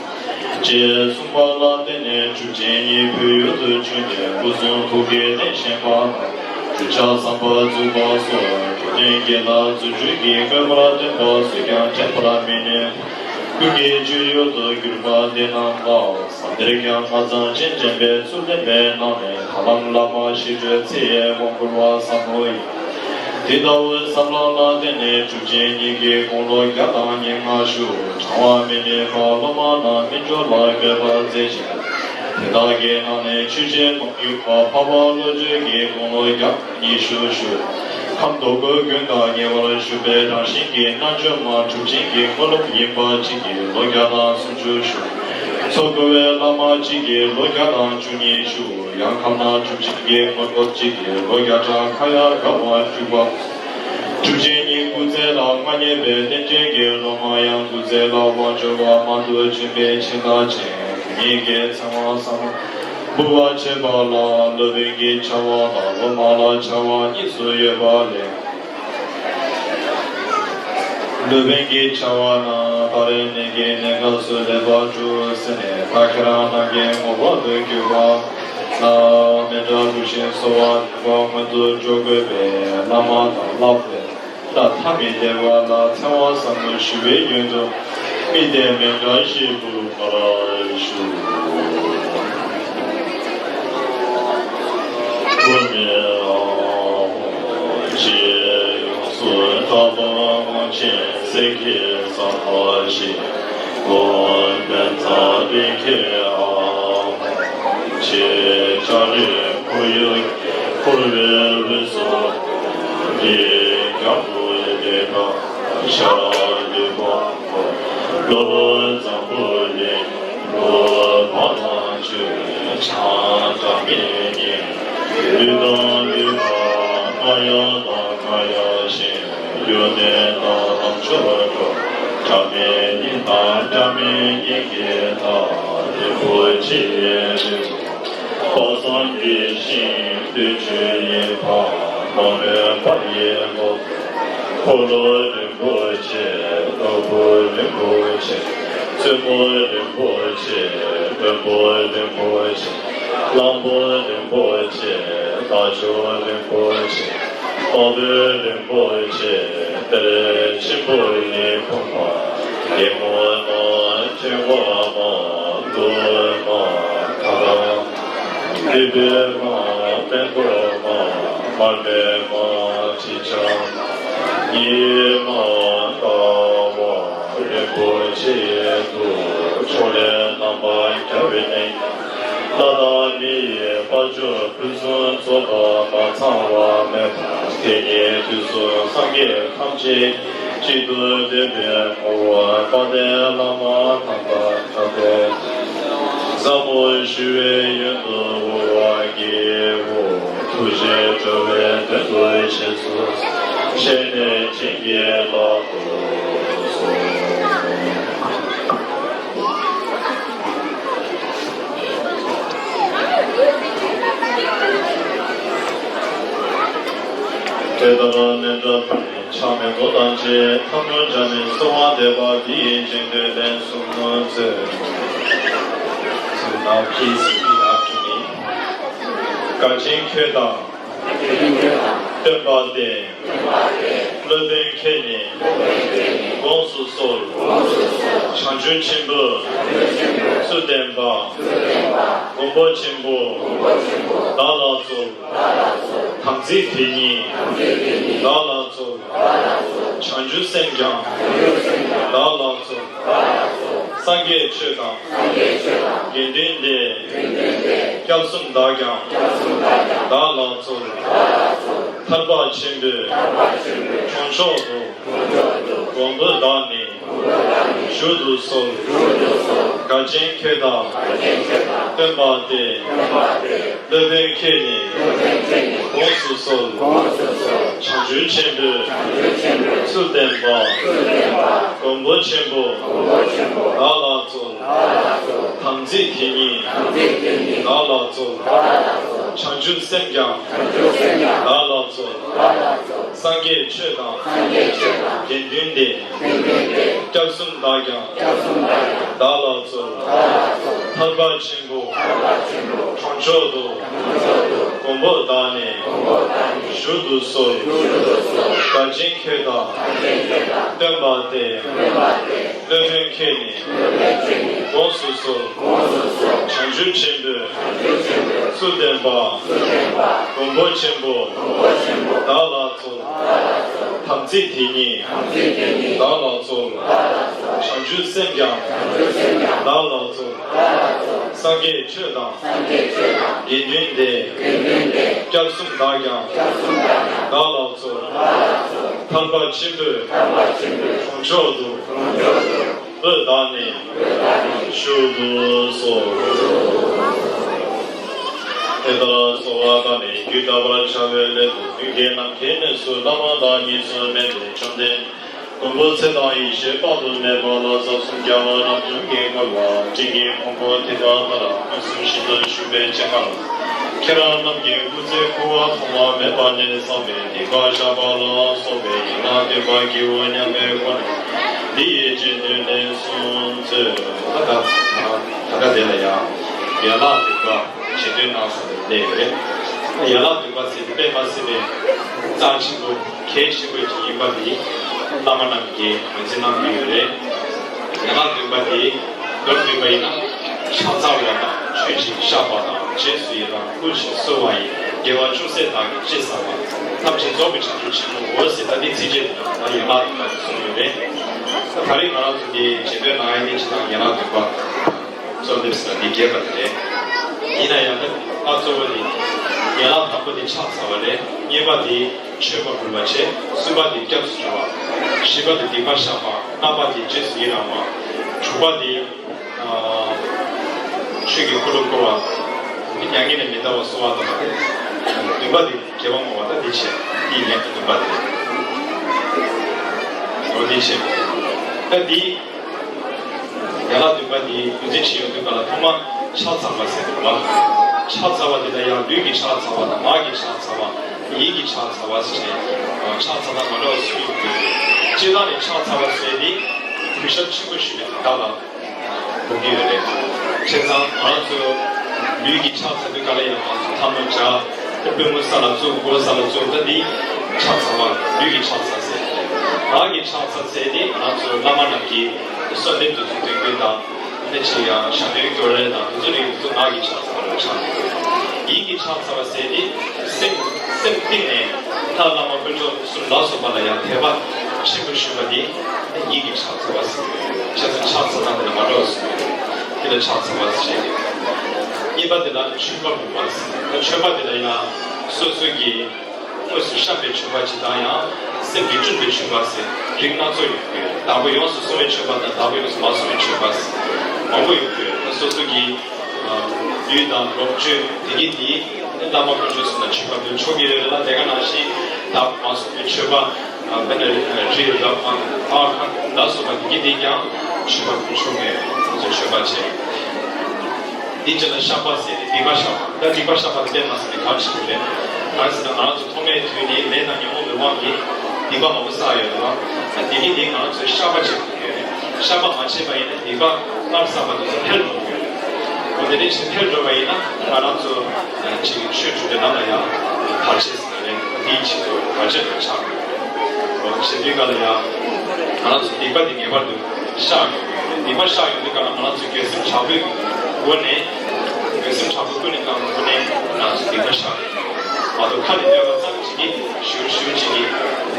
ཅེས་གསུངས་པ་ལ་བརྟེན་ནས་གྲུབ་ཆེན་ཉིད་བོད་ཡུལ་དུ་བྱོན་ཏེ། སྐུ་གསུང་ཐུགས་ཀྱི་རྟེན་བཞེངས་པ་དང་། གདུལ་བྱ་བསམ་པ་བརྫུས་པ་སོགས་དགེ་འདུན་བརྒྱད་དང་རྫུ་འཕྲུལ་གྱི་དངོས་པོར་སྟོན་པ་སུས་ཀྱང་དྲན་པར་མི་ནུས། ཀུན་གྱི་སྤྱོད་ཡུལ་དུ་གྱུར་པ་འདི་རྣམས་ལ། ཟབ་གཏེར་རྒྱ་མཚོ་རྩ་ཆེན་འདྲེན་པའི་ཚུལ་བསྟན་པའི་ནང་ནས། ད་ལམ་བླ་མ་ཞི་ཁྲོའི་ཚེ་ཡི་དབང་བསྐུར་བ་ཟབ་མོ་ཡིན། དེ་ལྟ་བུའི་བསམ་བློ་ལ་བརྟེན་ནས་གྲུབ་ཆེན་ཉིད་ཀྱིས་དགུང་ལོ་བརྒྱ་དང་ཉེར་ལྔ་བཞུགས། བགྲང་བར་མི་ནུས་པར་སློབ་མ་རྣམས་སྨན་སྦྱོར་ལ་འགོད་པར་མཛད་ཅིང་། དེ་དག་གི་ནང་ནས་ཆོས་རྗེ་མང་ཡུལ་པ་འཕགས་པ་བློ་གྲོས་ཀྱིས་དགུང་ལོ་བརྒྱ་དང་ཉི་ཤུ་བཞུགས། ཁམས་རྡོ་སྐོར་དགུན་དང་ཉེ་བར་བཞུགས་པའི་རང་བཞིན་གྱི་རྣལ་འབྱོར་མ་གྲུབ་ཆེན་གྱི་དངོས་སློབ་ཡིན་པ་གཅིག་གིས་ལོ་བརྒྱ་དང་སུམ་ཅུ་བཞུགས། མཚོ་ཀུ་བའི་བླ་མ་གཅིག་གིས་ལོ་བརྒྱ་དང་བཅུ་གཉིས་བཞུགས། ཡང་ཁམས་ན་གྲུབ་ཆེན་གྱི་དངོས་སློབ་གཅིག་གིས་ལོ་བརྒྱ་ཕྲག་ཁ་ཡར་དགའ་བ་བཞུགས་པ། གྲུབ་ཆེན་ཉིད་སྐུ་ཚེ་ལ་མ་ཉེས་པའི་རྟེན་ཅན་གྱི་སློབ་མ་ཡང་སྐུ་ཚེ་ལ་དབང་འབྱོར་བ་མང་དུ་བྱོན་པའི་ཕྱིར་ད་ཅི་ཉིད་ཀྱི་ཚེ་དབང་ཟབ་མོ་འབུལ་བར་བྱེད་པ་ལ། སློབ་དཔོན་གྱི་བྱ་བ་དང་སློབ་མ་ལ་བྱ་བ་གཉིས་སུ་ཡོད་པ་ལས། སློབ་དཔོན་གྱི་བྱ་བ་ན། ད་རེས་ནད་ཀྱི་གནས་སྐབས་སུ་ལེགས་པར་བསྒྲུབས་ཟེར་ནས། ད་ཁྱེད་རང་རྣམས་ཀྱི་ངོ་བོ་དུ་གྱུར་པ་ལ། མཎྜལ་སྒྲུབ་ཅིང་གསོལ་བ་འདེབས་པ་སྔོན་དུ་འཇོག་དགོས་པས། བླ་མ་དང་བསླབ་པའི་བཀའ་ཐ་མི་དད་པ་ལ་ཚེ་དབང་ཟབ་མོ་ཞུ་བའི་ཡོན་དུ། དམིགས་ཏེ་མཎྜལ་ཞིག་འབུལ་བར་ཞུ། སྐུ་མི་ལ་ཕྱི་ཡོངས་སུ་དག་པ་དབང་ཆེན་གསེར་གྱི་ཟམ་པ་བཞི། སྒོ་དཔོན་ཚ་པའི་ཁྱེད་ཨ་ཕྱི་ལྕགས་རི་ཁོར་ཡུག་འཁོར་བའི་འོད་སྲུང་གི་རྒྱ་བོད་སྡེ་དང་ཤར་ལུས་པ་ལོ་འཛམ་བུ་གླིང་། ཆགས་མེད་ཉིད། ལུས་དང་ལུས་པ་མ་ཡལ་དང་མ་ཡལ་ཞིང་། རྒྱུ་ལྡན་དང་ལམ་མཆོག་འགྲོ། ཆགས་མེད་ཉིད་དང་ཆགས་མེད་ཉིད་ཀྱི་མཐའ། རིན་པོ་ཆེའི་རི་བོ་དཔག་བསམ་གྱི་ཤིང་། བདུན་ཅུ་ཡི་བར་མ་མོན་པ་ཡི་ལོ། འཁོར་ལོ་རིན་པོ་ཆེ། ནོར་བུ་རིན་པོ་ཆེ། བཙུན་མོ་རིན་པོ་ཆེ། བོན་པོ་རིན་པོ་ཆེ། གླང་པོ་རིན་པོ་ཆེ། རྟ་མཆོག་རིན་པོ་ཆེ། དཔའ་བོ་རིན་པོ་ཆེ། གཏེར་ཆེན་པོ་ཡི་ཁང་པ། རྒྱལ་མོ་མ། ཕྲེང་བ་མ། འབྲུག་མ། ཁ་དར་མ། ལུས་པའི་མ། སྨན་གཏོར་མ། མར་མེ་མ། དྲི་ཆབ་མ། ཉི་མ་ཟླ་བ་རིན་པོ་ཆེ་ཡི་གདུགས། ཕྱོགས་ལས་རྣམ་པར་རྒྱལ་བའི་གནས། ལྷ་དང་མི་ཡི་དཔལ་འབྱོར་ཕུན་སུམ་ཚོགས་པ་མ་ཚང་བ་མེད་པ། དེ་ཉིད་དུས་གསུམ་སངས་རྒྱས་ཐམས་ཅད་གཅིག་ཏུ་བསྡུས་པའི་ངོ་བོ་དཔལ་ལྡན་བླ་མ་དམ་པ་དམ་པའི་ཟབ་མོ་ཞི་བའི་ཡོན་དུ་འོ་བར་བགྱིའོ། ཐུགས་རྗེས་འགྲོ་བའི་དོན་དུ་རྗེས་སུ་བྱས་ནས་བྱིན་གྱིས་བརླབ་ཏུ་གསོལ། དེ་ལྟར་ལན་གྲངས་ཕྱག་མེ་ཏོག་དང་བཅས་ཐལ་མོ་སྦྱར་ནས་གསོལ་བ་འདེབས་པ་འདི་ཡི་རྗེས་ཟློས་ལན་གསུམ་མཛོད། So now please repeat after me. བཀའ་བྱིན་ཁྱོད་དང་། སྟོན་པ་སྟེ། སློབ་དཔོན་ཁྱེད་ནི། དགོངས་སུ་གསོལ། བྱང་ཆུབ་ཆེན་པོའི། ཚུལ་བསྟན་པ། མགོན་པོ་ཆེན་པོ། བདག་ལ་སྩོལ། དམ་ཚིག་དེ་ཉིད། བདག་ལ་སྩོལ། བྱང་ཆུབ་སེམས་ཀྱང་། བདག་ལ་སྩོལ། སངས་རྒྱས་ཆོས་དང་། དགེ་འདུན་ཏེ། སྐྱབས་གསུམ་དག་ཀྱང་། བདག་ལ་སྩོལ། ཐར་པ་ཆེན་པོའི། གྲོང་མཆོག་ཏུ། མགོན་པོ་བདག་ནི། བཞུགས་སུ་གསོལ། བཀའ་བྱིན་ཁྱོད་དང་། སྟོན་པ་སྟེ། སློབ་དཔོན་ཁྱེད་ནི། དགོངས་སུ་གསོལ། བྱང་ཆུབ་ཆེན་པོའི། ཚུལ་བསྟན་པ། མགོན་པོ་ཆེན་པོ། བདག་ལ་སྩོལ། དམ་ཚིག་དེ་ཉིད། བདག་ལ་སྩོལ། བྱང་ཆུབ་སེམས་ཀྱང་། བདག་ལ་སྩོལ། སངས་རྒྱས་ཆོས་དང་། དགེ་འདུན་ཏེ། སྐྱབས་གསུམ་དག་ཀྱང་། བདག་ལ་སྩོལ། ཐར་པ་ཆེན་པོའི། གྲོང་མཆོག་ཏུ། མགོན་པོ་བདག་ནི། བཞུགས་སུ་གསོལ། བཀའ་བྱིན་ཁྱོད་དང་། སྟོན་པ་སྟེ། སློབ་དཔོན་ཁྱེད་ནི། དགོངས་སུ་གསོལ། བྱང་ཆུབ་ཆེན་པོའི། ཚུལ་བསྟན་པ། མགོན་པོ་ཆེན་པོ། བདག་ལ་སྩོལ། དམ་ཚིག་དེ་ཉིད། བདག་ལ་སྩོལ། བྱང་ཆུབ་སེམས་ཀྱང་། བདག་ལ་སྩོལ། སངས་རྒྱས་ཆོས་དང་། དགེ་འདུན་ཏེ། སྐྱབས་གསུམ་དག་ཀྱང་། བདག་ལ་སྩོལ། ཐར་པ་ཆེན་པོའི། གྲོང་མཆོག་ཏུ། བདག་ནི། བཞུགས་སུ་གསོལ། དེ་ལྟར་གསོལ་བ་བཏབ་ནས་རྒྱུད་དག་པར་བྱ་བའི་སླད་དུ། མི་དགེ་ནམ་མཁའི་གནས་སུ་བླ་མ་དང་གཉིས་སུ་མེད་པའི་བཅོམ་ལྡན་མགོན་པོ་ཚེ་དང་ཡེ་ཤེས་དཔག་ཏུ་མེད་པ་ལ་ཟབ་གསུམ་རྒྱ་མཚོ་རབ་འབྱམས་ཀྱིས་བསྐོར་བ། སྤྲིན་གྱི་ཕུང་པོ་དེ་དག་ལྟར་མངོན་སུམ་ཤིན་ཏུ་བཞུགས་པའི་སྤྱན་སྔར། ཁྱེད་རང་རྣམས་ཀྱི་སྐུ་ཚེ་འཁོར་བ་ཐོག་མ་མེད་པ་ནས་བསགས་པའི་སྡིག་པ་བཤགས་པ་ལ་སོགས་པའི་ཡན་ལག་བདུན་པ་བགྱིའོ་སྙམ་པའི་སྒོ་ནས་འདི་ཡི་རྗེས་ཟློས་ལན་གསུམ་མཛོད། ད་ད་ད་ད་དེ་ལ་ཡང་ཡན་ལག་བདུན་པ་རྗེས་ཟློས་གནང་ས་ལས་སླེབས་ཡོད་རེད། ཡན་ལག་བདུན་པ་ཟེར་དེ་དཔེ་མ་སྲིད་པའི་རྩ་ཆེན་པོ་གལ་ཆེན་པོ་ཅིག་ཡིན་པ་དེ་བླ་མ་རྣམས་ཀྱིས་ངོས་འཛིན་གནང་གི་ཡོད་རེད། ཡན་ལག་བདུན་པ་དེ་མདོར་བསྡུས་པ་ཡིན་ན་ཕྱག་འཚལ་བ་དང་མཆོད་ཅིང་བཤགས་པ་དང་རྗེས་སུ་ཡི་རང་བསྐུལ་ཞིང་གསོལ་བ་ཡི། དགེ་བ་ཅུང་ཟད་བདག་གིས་ཅི་བསགས་པ། ཐམས་ཅད་རྫོགས་པའི་བྱང་ཆུབ་ཆེན་པོའོ་ཟེར། ད་འདི་ཚིགས་བཅད་དེ་ད་ཡན་ལག་བདུན་པ་དེ་གསུངས་ཡོད་རེད། ད་རེས་ང་རང་ཚོ་འདི་རྗེས་ཟློས་གནང་ཡ་ནི་ཅི་ན་ཡན་ལག་བདུན་པ། གསོལ་འདེབས་ཟེར་བ་འདི་རྒྱས་པ་དེ་རེད། ཡིན་ན་ཡང་ད་ང་གཙོ་བོ་དེ་ཡན་ལག་དང་པོ་དེ་ཕྱག་འཚལ་བ་རེད། གཉིས་པ་དེ་མཆོད་པ་འབུལ་བ་བྱས། གསུམ་པ་དེ་སྐྱབས་སུ་འགྲོ་བ། བཞི་པ་དེ་སྡིག་པ་བཤགས་པ། ལྔ་པ་དེ་རྗེས་སུ་ཡི་རང་བ། དྲུག་པ་དེ་ཆོས་ཀྱི་འཁོར་ལོ་བསྐོར་བ། མྱ་ངན་ལས་མི་འདའ་བར་གསོལ་བ་དང་། བདུན་པ་དེ་དགེ་བ་བསྔོ་བ་ད་འདི་བྱས། འདི་ཡིན་ལན་བདུན་པ་དེ། འོ་འདི་བྱས། ད་འདི། ཡན་ལག་བདུན་པ་འདི་རྒྱུན་འཛིན་བྱེད་ཡོང་དུས་ག་ལ་ཐོག་མ་ཕྱག་འཚལ་བ་ཟེར་བ། ཕྱག་འཚལ་བ་འདི་ལ་ཡང་ལུས་ཀྱི་ཕྱག་འཚལ་བ་དང་ངག་གི་ཕྱག་འཚལ་བ། ཡིད་ཀྱི་ཕྱག་འཚལ་བ་ཟེར་བྱས། ཕྱག་འཚལ་སྟངས་མ་འདྲ་བ་གསུམ་ཡོད་དགོས། སྤྱིར་བཏང་ནས་ཕྱག་འཚལ་བ་ཟེར་ནི་གུས་ཞབས་ཆེན་པོ་ཞུ་བའི་དོན་དག་ལ་གོ་གི་ཡོད་རེད། བྱས་ཙང་ང་རང་ཚོ་ལུས་ཀྱི་ཕྱག་འཚལ་དུས་ག་ལ་ཡང་ང་ཚོ་ཐལ་མོ་སྦྱར། པུས་མོ་ས་ལ་བཙུགས། མགོ་ས་ལ་བཙུགས། ད་འདི་ཕྱག་འཚལ་བ་ལུས་ཀྱི་ཕྱག་འཚལ་ཟེར། ངག་གི་ཕྱག་འཚལ་ཟེར་ནི་ང་རང་ཚོ་བླ་མ་རྣམས་ཀྱི་གསོལ་འདེབས་དུ་ཐུགས་དོན་ཀུན་དང་། དེ་ནས་ཅིག་ཡང་ཞབས་བརྟན་སྐྱོར་རེ་དང་དེ་ཚོ་རིགས་དེ་ཚོ་ངག་གི་ཕྱག་འཚལ་བ་ལ་ཆགས་ཡོད། ཡིད་ཀྱི་ཕྱག་འཚལ་བ་ཟེར་ནི་སེམས་སེམས་གཏིང་ནས་ལྷ་བླ་མ་དཀོན་མཆོག་གསུམ་ལ་སོགས་པ་ལ་ཡང་དད་པ་ཆེན་པོ་ཞུ་བ་དེ་ཡིད་ཀྱི་ཕྱག་འཚལ་བ་ཟེར། བྱས་ཙང་ཕྱག་འཚལ་སྟངས་དེ་ལ་མ་འདྲ་བ་གསུམ་ཡོད། དེ་ལ་ཕྱག་འཚལ་བ་ཟེར། གཉིས་པ་དེ་ལ་མཆོད་པ་འབུལ་བ་ཟེར། མཆོད་པ་དེ་ལ་ཡང་སོ་སོ་གི་དངོས་སུ་བཤམས་པའི་མཆོད་པ་ཅིག་དང་། ཡང་སེམས་ཀྱིས་བསྐྲུན་པའི་མཆོད་པ་ཟེར་རིགས་སྣ་ཚོགས་ཡོད་དགོས། བདག་པོས་ཡོངས་སུ་བཟུང་བའི་མཆོད་པ་དང་། བདག་པོས་ཡོངས་སུ་མ་བཟུང་བའི་མཆོད་པ་ཟེར་མང་པོ་ཡོད་དགོས། སོ་སོ་གི་ཡུལ་དང་ལོངས་སྤྱོད་དེ་གའི་དེ་བླ་མ་དཀོན་མཆོག་གསུམ་ལ་མཆོད་པ་འབུལ་ཆོག་གི་ཡོད་རེད་ལ། དེ་ག་ནང་བཞིན་བདག་མ་བཟུང་བའི་མཆོད་པ། དཔེར་ན་རི་རབ་དང་ལ་སོགས་པ་དེ་གའི་དེ་ཀྱང་མཆོད་པ་འབུལ་ཆོག་གི་ཡོད་རེད། སོ་སོ་མཆོད་པ་བྱས། དེའི་རྗེས་ལ་བཤགས་པ་ཟེར་ཏེ་སྡིག་པ་བཤགས་པ། ད་སྡིག་པ་བཤགས་པ་དེ་དཔེ་མ་སྲིད་པའི་གལ་ཆེན་པོ་རེད། གང་ཟེར་ན་ང་རང་ཚོ་ཐོག་མའི་དུས་ནས་ལས་དང་ཉོན་མོངས་པའི་དབང་གིས་སྡིག་པ་མང་པོ་བསགས་ཡོད་རེད་བ། ད་དེ་གི་དེ་ང་རང་ཚོས་བཤགས་པ་བྱེད་དགོས་ཡོད་རེད། བཤགས་པ་མ་བྱས་པ་ཡིན་ན་སྡིག་པ་སྔར་བསགས་པ་དེ་ཚོ་འཕེལ་འགྲོ་གི་ཡོད་རེད། འོ་དེ་འདྲ་ཞིག་འཕེལ་འགྲོ་བ་ཡིན་ན་ང་རང་ཚོ་ཅིག་ཆོས་སྒྲུབ་པའི་ལམ་ལ་ཡང་བར་ཆད་ཟེར་ན་རེད། འདིའི་ཆེད་དུ་བར་ཆད་དུ་ཆགས་ཡོད་རེད། འོ་བྱེད་དུས་ག་ལ་ཡང་ང་རང་ཚོ་སྡིག་པ་དེ་ངེས་པར་དུ་བཤགས་དགོས་ཀྱི་ཡོད་རེད། སྡིག་པ་བཤགས་ཡོང་དུས་ག་ལ་ང་རང་ཚོ་འགྱོད་སེམས་དྲག་པོའི་སྒོ་ནས། འགྱོད་སེམས་དྲག་པོ་ཀུན་ནས་བཏང་བའི་སྒོ་ནས་ང་རང་ཚོ་སྡིག་པ་བཤགས་དགོས་ཀྱི་ཡོད་རེད། མ་གཏོགས་ཁ་ནས་བཏོན་པ་ཙམ་གྱིས་ནི་ཞུ་ཞུ་གཅིག་གིས་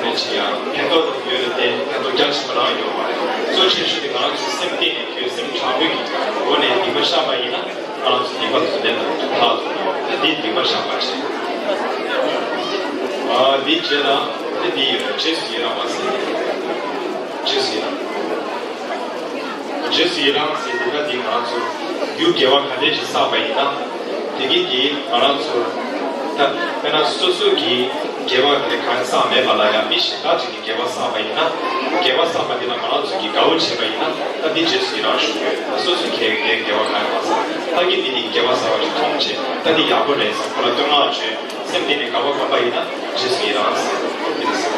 ནི་ཅི་ཡང་ཕན་ཐོགས་ཡོད་རེད་དེ། ཕན་ཐོགས་རྒྱ་ཆེན་པོ་རང་ཡོད་མ་རེད། གཙོ་ཆེ་ཤོས་དེ་ང་རང་ཚོའི་སེམས་གཏིང་ནས་འགྱོད་སེམས་དྲག་པོའི་སྒོ་ནས་སྡིག་པ་བཤགས་པ་ཡིན་ན། ང་རང་ཚོ་སྡིག་པ་དེ་ཚོ་ལན་དུ་ལྷག་ཏུ་ནོར་དེ་སྡིག་པ་བཤགས་པ་བྱེད། ཨ་དེའི་རྗེས་ལ་དེ་དེ་ཡོད་རེད། རྗེས་སུ་ཡི་རང་བ་ཟེར། རྗེས་སུ་ཡི་རང་། རྗེས་སུ་ཡི་རང་ཟེར་དེ་ད་དེ་ང་རང་ཚོ་རྒྱུ་དགེ་བ་ག་འདྲས་ཞིག་བསགས་པ་ཡིན་ན། དེ་གི་དེ་ང་རང་ཚོ་ད་དཔེར་ན་སོ་སོ་གི་དགེ་བ་དེ་གང་བསགས་མེད་པ་ལ་ཡང་མི་གཞན་དག་ཅིག་གི་དགེ་བ་བསགས་པ་ཡིན་ན། དགེ་བ་བསགས་པ་དེ་ལ་ང་རང་ཚོ་གིས་དགའ་བོ་བྱས་པ་ཡིན་ན། ད་འདི་རྗེས་སུ་ཡི་རང་ཞུ་དགོས། ད་སོ་སོ་གིས་དགེ་དགེ་བ་གང་ཡང་མ་བསགས། ད་གིན་འདི་ནི་དགེ་བ་བསགས་པ་ཞིག་མཐོང་བྱས། ད་འདི་ཡག་པོ་རེད་ཟེར་ཁོ་ལ་བསྟོད་བསྔགས་བྱས། སེམས་གཏིང་ནས་དགའ་བ་བསྒོམ་པ་ཡིན་ན་རྗེས་སུ་ཡི་རང་ཟེར། འདི་ཟེར།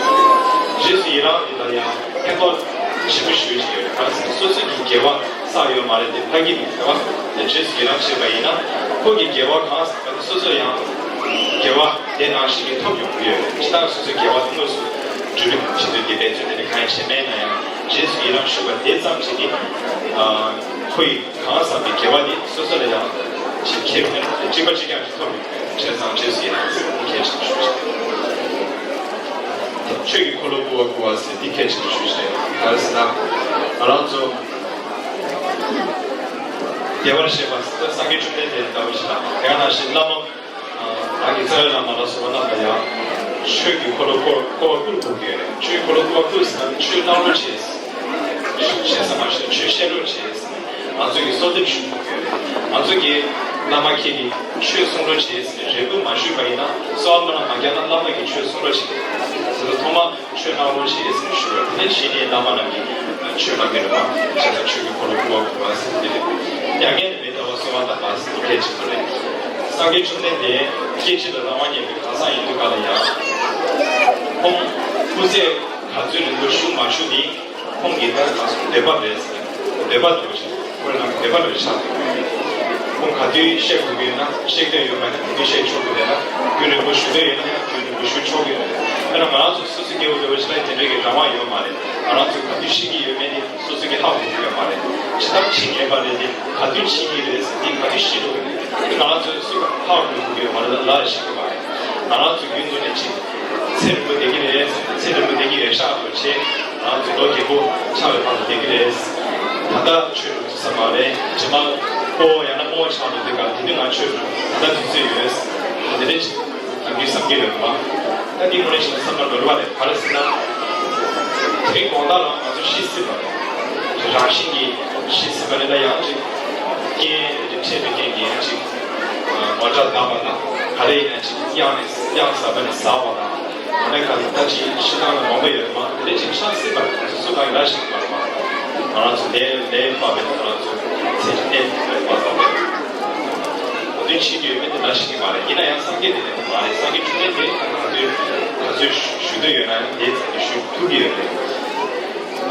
རྗེས་སུ་ཡི་རང་འདི་ལ་ཡང་ཕན་ཐོགས་ཆེན་པོ་ཞེ་པོ་ཅིག་ཡོད་རེད། གང་ཟེར་ན་སོ་སོ་གིས་དགེ་བ་བསགས་ཡོད་མ་རེད་དེ། ད་གིན་འདི་དགེ་བ་དེ་རྗེས་སུ་ཡི་རང་བྱས་པ་ཡིན་ན། ཁོ་གིས་དགེ་བ་གང་བསགས་པ་དེ་སོ་སོ་ཡང་དགེ་བ་དེ་ནང་བཞིན་གྱི་ཐོབ་ཡོང་གི་ཡོད་རེད། ཇི་ལྟར་སོ་སོའི་དགེ་བ་དངོས་སུ་སྒྲུབ་པའི་ཆེད་དུ་དེ་འབད་བརྩོན་དེ་འདྲ་གང་ཡང་བྱས་མེད་ན་ཡང་། རྗེས་སུ་ཡི་རང་ཞུ་བ་དེ་ཙམ་གྱིས་ནི། ཨ་ཁོ་ཡིས་གང་བསགས་པའི་དགེ་བ་དེ་སོ་སོ་ལ་ཡང་ཅིག་ཁེ་ཕན་གཅིག་པ་གཅིག་རྐྱང་ཞིག་ཐོབ་ཡོང་གི་ཡོད་རེད། བྱས་ཙང་རྗེས་སུ་ཡི་རང་ཟེར་བ་དེ་གལ་ཆེན་པོ་ཞིག་རེད། ཆོས་ཀྱི་འཁོར་ལོ་བསྐོར་བ་བསྐུལ་བ་ཟེར་འདི་གལ་ཆེན་པོ་ཞིག་རེད། ག་རེ་ཟེར་ན། ང་རང་ཚོ་བདེ་བར་གཤེགས་པ་སངས་རྒྱས་བཅོམ་ལྡན་འདས་ལྟ་བུ་ཞིག་དང་། དེ་ག་ནང་བཞིན་བླ་མ། བདག་གི་རྩ་བའི་བླ་མ་ལ་སོགས་པ་རྣམས་ལ་ཡང་ཆོས་ཀྱི་འཁོར་ལོ་བསྐོར་བསྐོར་བ་བསྐུལ་དགོས་ཀྱི་ཡོད་རེད། ཆོས་ཀྱི་འཁོར་ལོ་བསྐོར་བ་བསྐུལ་ཟེར་ན་ཆོས་གནང་རོགས་བྱེད། བྱེད་ས་མ་ཤེས་ན་ཆོས་བཤད་རོགས་བྱེད་ཟེར་ནས་ང་ཚོ་གིས་གསོལ་འདེབས་ཞུ་དགོས་ཀྱི་ཡོད་རེད། ང་ཚོ་གིས་བླ་མ་ཁྱེད་ཀྱིས་ཆོས་གསུང་རོགས་བྱེད་ཟེར་ནས་རེ་སྐུལ་མ་ཞུས་པ་ཡིན་ན། གསོལ་བ་སྨོན་ལམ་མ་བརྒྱབ་ན་བླ་མ་གིས་ཆོས་གསུང་རོགས་བྱེད་ཟེར་ནས་ཐོག་མ། ཆོས་གནང་རོགས་ཞེས་ཞུ་བ་དེ་ནས་གཞི་ནས་བླ་མ་རྣམས་ཀྱིས་ཆོས་གནང་གི་རེད་པ། བྱས་ཙང་ཆོས་ཀྱི་འཁོར་ལོ་བསྐོར་བ་བསྐུལ་བ་ཟེར་དེ་རེད། མྱ་ངན་ལས་མི་འདའ་བར་གསོལ་བ་བཏབ་པ་ཟེར་དེ་གལ་ཆེན་པོ་རེད། སངས་རྒྱས་བཅོམ་ལྡན་འདས་སྐྱེ་འཆི་ལ་རང་དབང་ཉན་པའི་གང་ཟག་ཡིན་དུས་ག་ལ་ཡང་། ཁོང་སྐུ་ཚེ་ག་ཚོད་རིང་པོ་བཞུགས་མ་བཞུགས་ནི་ཁོང་གི་ད་ག་སོ་འདོད་པ་རེད་ཟེར། འདོད་པ་འདྲ་བོ་ཞིག་ཁོ་རང་གི་འདོད་པ་འདྲ་བོ་ཆགས་འདུག་ཁོང་ག་དུས་གཤེགས་དགོས་ཀྱི་ཡོད་ན་གཤེགས་འདོད་ཡོད་མ་ཡིན་ན་དེ་དུས་གཤེགས་ཆོག་གི་རེད་ལ། རྒྱུན་རིང་པོ་བཞུགས་འདོད་ཡོད་ན་ཡང་རྒྱུན་རིང་པོ་བཞུགས་ཆོག་གི་རེད། དཔེར་ན་ང་རང་ཚོ་སོ་སོ་སྐྱེ་བོ་འདྲ་བོ་ཞིག་ལ་དེ་འདྲའི་གི་རང་དབང་ཡོད་མ་རེད། ང་རང་ཚོ་ག་དུས་ཤི་གི་ཡོད་མེད་དེ་སོ་སོ་གིས་ཧ་གོ་གི་ཡོད་མ་རེད། ཇི་ལྟར་འཆི་ངེས་པ་རེད་དེ་ག་དུས་འཆི་གི་རེད་ཟེར་དེ་ག་དུས་ཤི་འགྲོ་གི་རེད་དེ་ང་རང་ཚོས་སུ་ཧ་གོ་གི་ཡོད་མ་རེད་ལ་ལ་ཤི་གི་མ་རེད། ང་རང་ཚོ་རྒྱུན་དུ་ནས་ཅིག་ཚེ་རིང་པོ་བསྡད་ཀྱི་རེད། ཚེ་རིང་པོ་བསྡད་ཀྱི་རེད་ཤག་ཏུ་བྱས། ང་ཚོ་ལོ་རྒན་པོ་ཆགས་པའི་བར་དུ་བསྡད་ཀྱི་རེད། ད་ལྟ་ཆོས་སྒྲུབ་ཐུབ་ས་མ་རེད། རྗེས་མ་སྤོ་བོ་ཡང་ན་རྨོ་བོ་ཆགས་འགྲོ་དུས་སྐབས་དེ་དུས་ང་ཆོས་སྒྲུབ་ད་ལྟ་དུས་ཚོད་ཡོད། དེ་འདྲས་ཞིག་ང་ཚོས་བསམ་གྱི་ཡོད་པ། ད་འདི་དངོས་གནས་བྱས་ན་བསམ་པ་ནོར་བ་རེད། ག་རེ་ཟེར་ན། དེ་རིང་དགོང་དག་ལ་ང་ཚོ་ཤི་སྲིད་པ་རེད། རང་བཞིན་གྱིས་ཤི་སྲིད་པ་རེད། ད་ཡང་ཅིག་རྐྱེན་འཕྲད་པའི་རྐྱེན་གྱིས་ཡང་ཅིག་མ་འདྲ་བཏང་བ་དང་ག་རེ་ཡིན་ན་ཅིག་གཡང་ནས་གཡང་ཟབ་པ་ནས་ཟ་བ་དང་། ཨ་ནི་ཁ་ལ་ད་ཅིག་ཤི་ཐང་ལ་མང་པོ་ཡོད་མ་དེ་འདྲ་ཅིག་ཆགས་སྲིད་པ་རེད། སོ་སོ་གང་ཡིན་ན་ཤི་མ་རེད་མ། ང་རང་ཚོ་ལས་ལས་པ་བས་ང་རང་ཚོ་ཚེ་གཅིག་གནས་ཐུབ་པའི་བར་དང་། གོ་དོན་ཤེས་ཀྱི་ཡོད་མེད་དེ་ལ་ཤེས་ཀྱི་མ་རེད། ཡིན་ན་ཡང་སངས་རྒྱས་དེ་ནས་མ་རེད། སངས་རྒྱས་འཕྲིན་ལས་དེ་ག་ཚོད་ག་ཚོད་ཞུ་འདོད་ཡོད་ན་ཡང་དེའི་ཚད་དུ་ཞུ་ཐུབ་ཀྱི་ཡོད་རེད།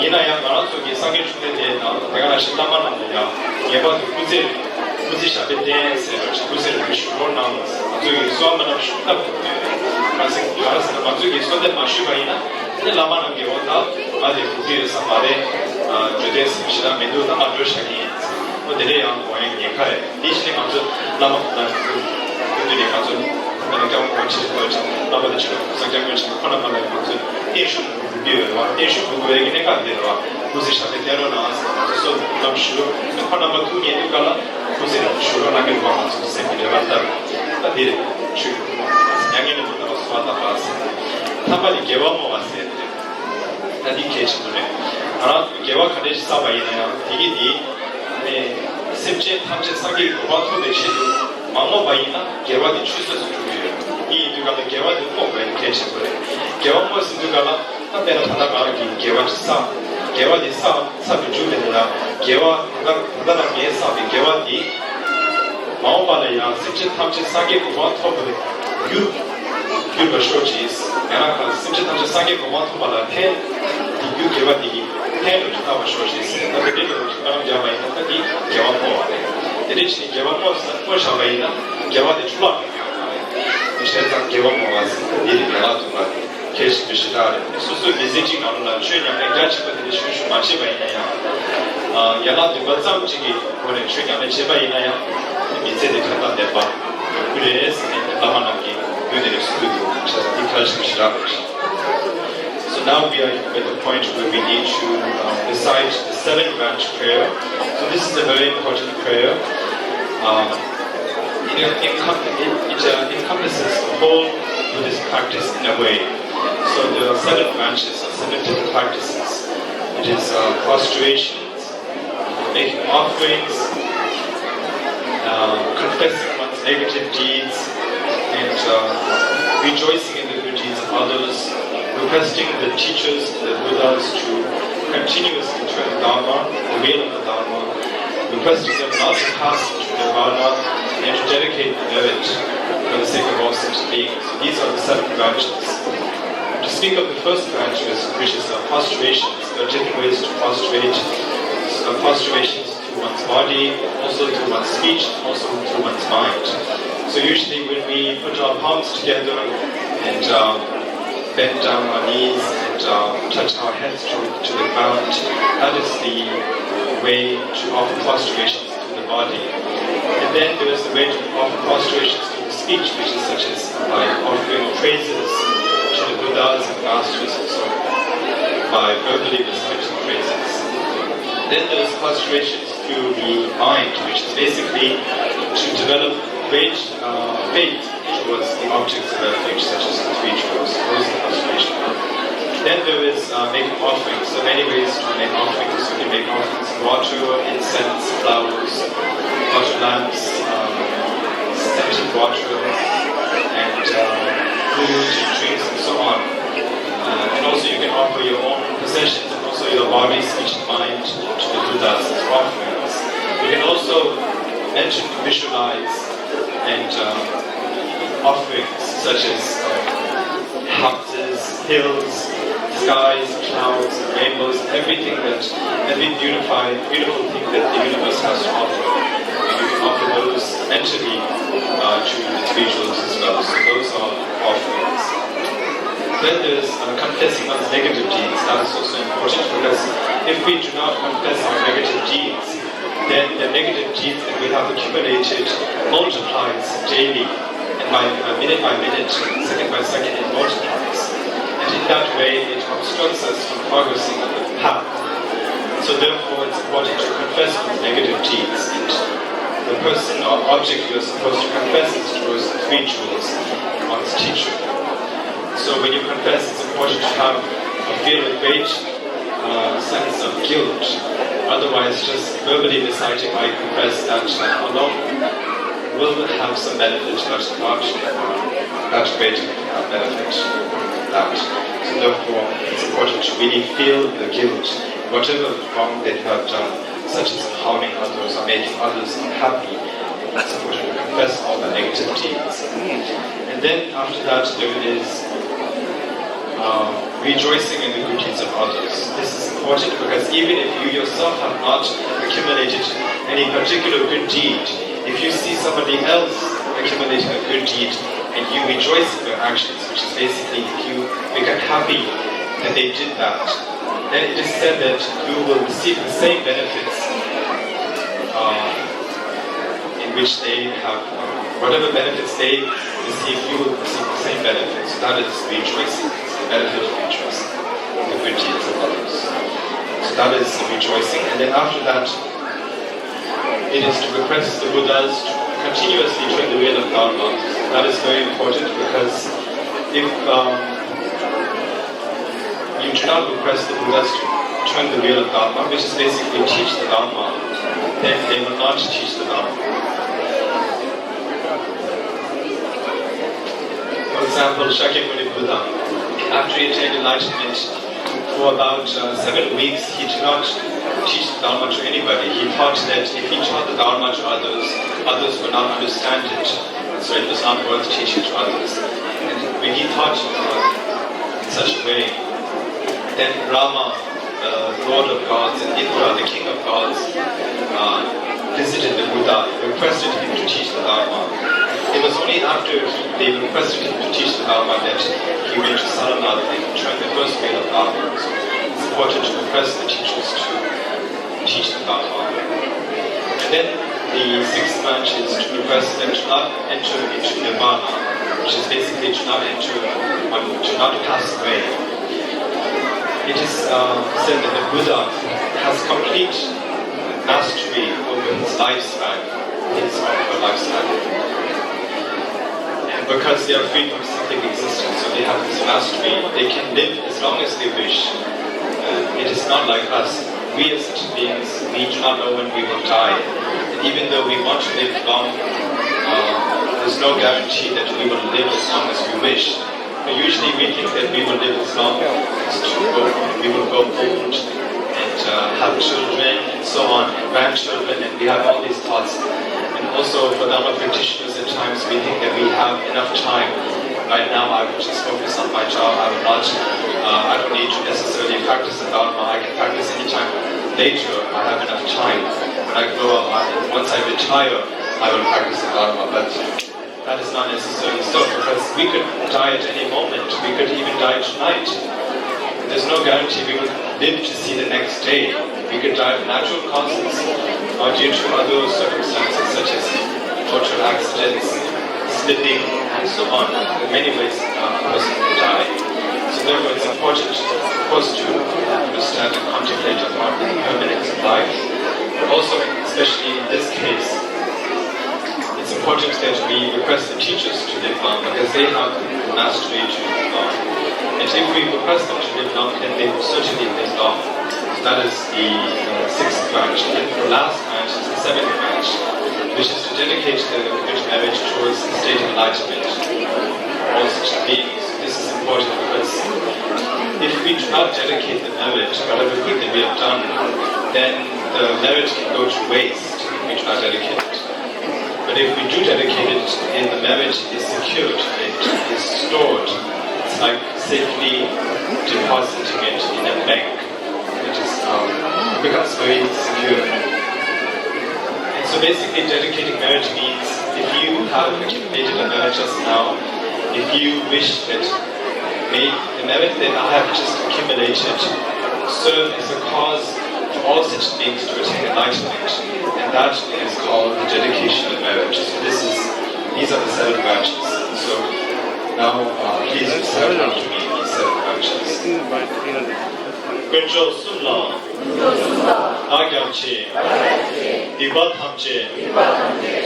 ཡིན་ན་ཡང་ང་རང་ཚོ་གི་སངས་རྒྱས་འཕྲིན་ལས་དེའི་ནང་དེ་ག་ནང་བཞིན་བླ་མ་རྣམས་ལ་ཡང་ངེས་པར་དུ་སྐུ་ཚེ་སྐུ་ཚེ་ཞབས་པད་བརྟན་ཟེར་བ་ཞིག་སྐུ་ཚེ་རིང་པོ་བཞུགས་རོགས་གནང་ཟེར་ང་ཚོ་ཡི་གསོལ་བ་སྨོན་ལམ་ཞུ་ཐབས་དགོས་ཀྱི་ཡོད་རེད། ག་ཟེར་ག་རེ་ཟེར་ན་ང་ཚོ་གི་གསོལ་འདེབས་མ་ཞུས་པ་ཡིན་ན་དེ་བླ་མ་རྣམས་ཀྱིས་འོ་ད་ང་དེ་སྒུག་གི་ཡོད་ས་མ་རེད། འགྲོ་དོན་ཟེར་ཞེ་དྲག་མི་འདུག་ད་ང་འགྲོ་བཞག་གི་ཡིན། འོ་དེ་འདྲ་ཡང་དགོངས་ཡངས་ཉེན་ཁ་རེད། དེ་བཞིན་ང་ཚོ་བླ་མ་དང་སྐུ་མདུན་ནས་ང་ཚོ་ད་ནི་སྐྱབས་མགོན་ཆེན་པོ་ཆེན་བླ་མ་དང་ཆོས་ཀྱི་སྐུ་ཚང་སྐྱབས་མགོན་ཆེན་པོ་ཁོང་རྣམ་པ་ལ་ང་ཚོས་བརྟན་བཞུགས་འབུལ་གྱི་ཡོད་རེད་བ། བརྟན་བཞུགས་འབུལ་དགོས་ཡ་གི་གནད་འགག་འདི་རེད་བ། སྐུ་ཚེ་ཞབས་པད་བརྟན་རོགས་གནང་ཟེར་ང་ཚོ་གསོལ་བ་ཞུ། ཁོང་རྣམ་པ་ཐུགས་མཉེས་དུས་ག་ལ་སྐུ་ཚེ་ཞུ་རོགས་གནང་གི་རེད་བ། ང་ཚོ་སེམས་ཀྱི་འདོད་པ་ལྟར་ད་དེ་རེད། ཞུ། མྱ་ངན་ལས་འདས་པ་སོགས་པ་དང་བ་ཟེར། ཐ་མ་ནི་དགེ་བ་སྨོ་བ་ཟེར་ཏེ། ད་འདི་གལ་ཆེན་པོ་རེད། ང་རང་ཚོ་དགེ་བ་ག་འདྲ་ཞིག་བསགས་པ་ཡིན་ན་ཡང་དེ་གི་དེ་ནས་སེམས་ཅན་ཐམས་ཅད་སངས་རྒྱས་ཀྱི་གོ་འཕང་ཐོབ་པའི་ཆེད་དུ་མ་བསྔོས་པ་ཡིན་ན་དགེ་བ་དེ་ཆུད་ཟོས་སུ་འགྲོ་གི་ཡོད། འདི་ཡིན་དུས་ག་ལ་དགེ་བ་དེ་སྨོ་དགོས་གལ་ཆེན་པོ་རེད། དགེ་བ་སྨོ་ཟེར་དུས་ག་ལ་ད་དཔེར་ན་ད་ལྟ་ང་རང་གིས་དགེ་བ་ཅིག་བསགས། དགེ་བ་དེ་བསགས་བསགས་པའི་མཇུག་དེ་ལ་དགེ་བ་ད་ལྟ་ད་ལྟ་ང་བསགས་པའི་དགེ་བ་དེ། མ་འོངས་པ་ལ་ཡང་སེམས་ཅན་ཐམས་ཅད་སངས་རྒྱས་གོ་འཕང་ཐོབ་པའི་རྒྱུར་གྱུར་པར་ཤོག་ཅིག་ཡང་ན་གང་སེམས་ཅན་ཐམས་ཅད་སངས་རྒྱས་གོ་འཕང་ཐོབ་པ་ལ་ཕན། དེ་རྒྱུ་དགེ་བ་དེ་གིས་ཕན་དུ་བཏགས་པར་ཤོག་ཅིག་ཟེར་ད་དེ་འདྲའི་སྐོར་གྱི་བཀའ་སློབ་བརྒྱབ་པ་ཡིན་ན་ད་དེ་དགེ་བ་སྨོ་བ་རེད། དེ་འདྲ་བྱས་ནས་དགེ་བ་སྨོ་ཟེར་སྨོ་བཞག་པ་ཡིན་ན་དགེ་བ་དེ་འཕྲོ་བརླག་ཏུ་འགྱུར་བ་རེད། བྱས་ཙང་དགེ་བ་སྨོ་བ་ཟེར་ད་དེ་རེད། དགེ་ལ་འདུན་པ་དེ་གལ་ཆེན་པོ་ཞེ་དྲག་རེད། སོ་སོའི་མི་ཚེ་གཅིག་ནང་ལོགས་ལ་ཆོས་ཉམས་ལེན་རྒྱ་ཆེན་པོ་དེ་འདྲ་ཞིག་ཞུ་མ་བྱས་པ་ཡིན་ན་ཡང་། ཡན་ལག་བདུན་པ་ཙམ་གཅིག་གི་སྒོ་ནས་ཆོས་ཉམས་ལེན་བྱས་པ་ཡིན་ན་ཡང་། མི་ཚེ་འདི་ཕན་ཐོགས་ལྡན་པ་ཡོང་གི་རེད་ཟེར་ནས་བླ་མ་རྣམས་ཀྱིས་ཡུལ་འདི་ནས་གསུངས་འདུག་བྱས་ཙང་འདི་གལ་ཆེན་པོ་ཞེ་དྲག་རེད། So now we are at the point where we need to uh, recite the seven branch prayer. So this is a very important prayer. Um, it, encom- it, it uh, encompasses the whole Buddhist practice in a way. So there are seven branches or seven different practices. It is uh, prostration, making offerings, uh, confessing one's negative deeds, and uh, rejoicing in the good deeds of others, requesting the teachers, the Buddhas, to continuously tread the Dharma, the way of the Dharma, requesting them not to pass into nirvana, and to dedicate the merit for the sake of all sentient beings. These are the seven branches. To speak of the first branch, which is uh, prostration, there are different ways to prostrate. Uh, prostrations through one's body, also through one's speech, also through one's mind. So usually when we put our palms together and uh, bend down our knees and uh, touch our heads to, to the ground, that is the way to offer prostrations to the body. And then there is the way to offer prostrations to the speech, which is such as by offering praises to the Buddhas and Masters and so on, by verbally reciting praises. Then there is prostrations to the mind, which is basically to develop great uh, faith towards the objects of refuge, such as the three jewels. Those are prostrations. Then there is uh, making offerings. There are many ways to make offerings. You can make offerings: water, incense, flowers, water lamps, um, scented water, and uh, food, drinks, and so on. Uh, and also, you can offer your own possessions and also your body, speech, and mind to the Buddhas as offerings. You can also mention, visualize, and um, offerings such as um, houses, hills, skies, clouds, rainbows, everything that, every beautified, beautiful thing that the universe has to offer. You can offer those mentally uh, to the three jewels as well. So those are offerings. Then there's uh, confessing one's negative deeds. That is also important because if we do not confess our negative deeds, then the negative deeds that we have accumulated multiplies daily, and by uh, minute by minute, second by second, it multiplies. And in that way, it obstructs us from progressing on the path. So therefore, it's important to confess one's negative deeds. And the person or object you're supposed to confess is towards the three jewels, one's teacher. So when you confess, it's important to have a feel of great uh, sense of guilt. Otherwise, just verbally reciting, "I confess that uh, alone," will have some benefit, but not that great uh, benefit. That. So therefore, it's important to really feel the guilt, whatever wrong that you have done, such as harming others or making others unhappy. It's important to confess all the negative deeds. And then after that, there is uh, rejoicing in the good deeds of others. This is important because even if you yourself have not accumulated any particular good deed, if you see somebody else accumulating a good deed and you rejoice in their actions, which is basically if you become happy that they did that, then it is said that you will receive the same benefits uh, in which they have, uh, whatever benefits they receive, you will receive the same benefits. So that is rejoicing, the benefit of rejoicing, the good deeds of others. So that is rejoicing. And then after that, it is to request the Buddhas to continuously turn the wheel of Dharma. That is very important because if um, you do not request the Buddhas to turn the wheel of Dharma, which is basically teach the Dharma, then they will not teach the Dharma. For example, Shakyamuni Buddha, after he attained enlightenment, for about uh, seven weeks, he did not teach the Dharma to anybody. He thought that if he taught the Dharma to others, others would not understand it. So it was not worth teaching to others. And when he thought uh, in such a way, then Brahma, the Lord of gods, and Indra, the king of gods, uh, visited the Buddha, requested him to teach the Dharma. It was only after he, they requested him to teach the Dharma that he went to Sarnath and turned the first wheel of Dharma. So it's important to request the teachers to teach the Dharma. And then the sixth branch is to request them to not enter into Nirvana, which is basically to not enter, um, to not pass away. It is uh, said that the Buddha has complete mastery over his lifespan, his own lifespan. And because they are free from cyclic existence, so they have this mastery. They can live as long as they wish. Uh, it is not like us. We as sentient beings, we do not know when we will die. And even though we want to live long, uh, there's no guarantee that we will live as long as we wish. But usually we think that we will live as long as to go, we will go old and uh, have children and so on, and grandchildren, and we have all these thoughts. And also for Dharma practitioners, at times we think that we have enough time. Right now, I will just focus on my job. I will not. Uh, I don't need to necessarily practice the Dharma. I can practice anytime later. I have enough time. When I grow up, I, once I retire, I will practice the Dharma. But that is not necessarily so because we could die at any moment. We could even die tonight. There's no guarantee we will live to see the next day. We could die of natural causes or due to other circumstances such as motor accidents, slipping, and so on. In many ways, uh, a person can die. So therefore, it's important, of course, to understand and contemplate upon the impermanence of life. But also, especially in this case, it's important that we request the teachers to live long because they have the mastery to live long. And if we request them to live long, then they will certainly live long. So that is the uh, sixth branch. And the last branch is the seventh branch, which is to dedicate the good marriage towards the state of enlightenment. All such beings. This is important because if we do not dedicate the merit, whatever good that we have done, then the merit can go to waste if we do not dedicate it. But if we do dedicate it, then the merit is secured, it is stored. It's like safely depositing it in a bank. It is, um, it becomes very secure. And so basically, dedicating merit means if you have accumulated a merit just now, if you wish that may the merit that I have just accumulated serve as a cause for all such beings to attain enlightenment, and that is called the dedication of merit. So this is, these are the seven branches. So now, uh, please recite after me these seven branches. དཀོན་མཆོག་གསུམ་ལ་བདག་སྐྱབས་མཆི། སྡིག་པ་ཐམས་ཅད་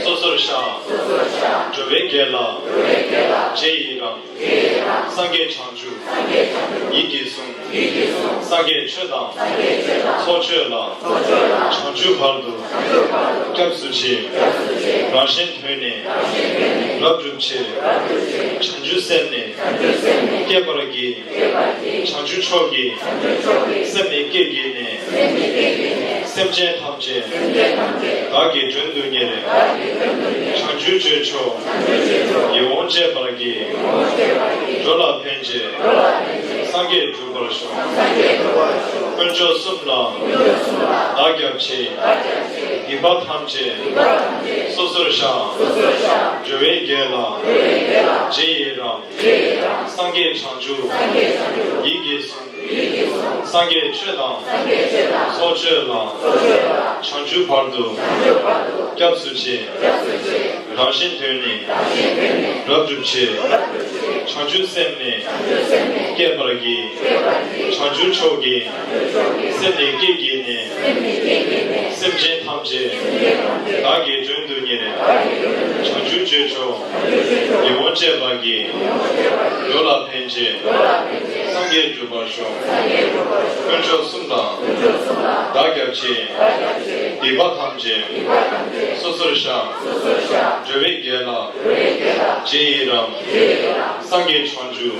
སོ་སོར་བཤགས། འགྲོ་བའི་དགེ་ལ་རྗེས་ཡི་རང་ སངས་རྒྱས་བྱང་ཆུབ་ཡིད་ཀྱིས་བཟུང་། སངས་རྒྱས་ཆོས་དང་ཚོགས་མཆོད་ལ། བྱང་ཆུབ་བར་དུ་སྐྱབས་སུ་མཆི། རང་གཞན་དོན་ནི་རབ་བསྒྲུབ་ཕྱིར། བྱང་ཆུབ་སེམས་ནི་བསྐྱེད་པར་བགྱི། བྱང་ཆུབ་མཆོག་གི་སེམས་ནི་བསྐྱེད་བགྱིས་ནས། སེམས་ཅན་ཐམས་ཅད་བདག་གིས་མགྲོན་དུ་གཉེར། བྱང་ཆུབ་སྤྱོད་མཆོག་ཡིད་འོང་སྤྱད་པར་བགྱི། འགྲོ་ལ་ཕན་ཕྱིར་སངས་རྒྱས་འགྲུབ་པར་ཤོག། དཀོན་མཆོག་གསུམ་ལ་བདག་སྐྱབས་མཆི། སྡིག་པ་ཐམས་ཅད་སོ་སོར་བཤགས། འགྲོ་བའི་དགེ་ལ་རྗེས་ཡི་རང་། སངས་རྒྱས་བྱང་ཆུབ་ཡིད་ཀྱིས་བཟུང་། སངས་རྒྱས་ཆོས་དང་ཚོགས་མཆོད་ལ། བྱང་ཆུབ་བར་དུ་སྐྱབས་སུ་མཆི། རང་གཞན་དོན་ནི་རབ་བསྒྲུབ་ཕྱིར། བྱང་ཆུབ་སེམས་ནི་བསྐྱེད་པར་བགྱི། བྱང་ཆུབ་མཆོག་གི་སེམས་ནི་བསྐྱེད་བགྱིས་ནས། སེམས་ཅན་ཐམས་ཅད་བདག་གིས་མགྲོན་དུ་གཉེར། བྱང་ཆུབ་སྤྱོད་མཆོག་ཡིད་འོང་སྤྱད་པར་བགྱི། འགྲོ་ལ་ཕན་ཕྱིར་སངས་རྒྱས་འགྲུབ་པར་ཤོག། དཀོན་མཆོག་གསུམ་ལ་བདག་སྐྱབས་མཆི། སྡིག་པ་ཐམས་ཅད་སོ་སོར་བཤགས། འགྲོ་བའི་དགེ་ལ་རྗེས་ཡི་རང་། སངས་རྒྱས་བྱང་ཆུབ་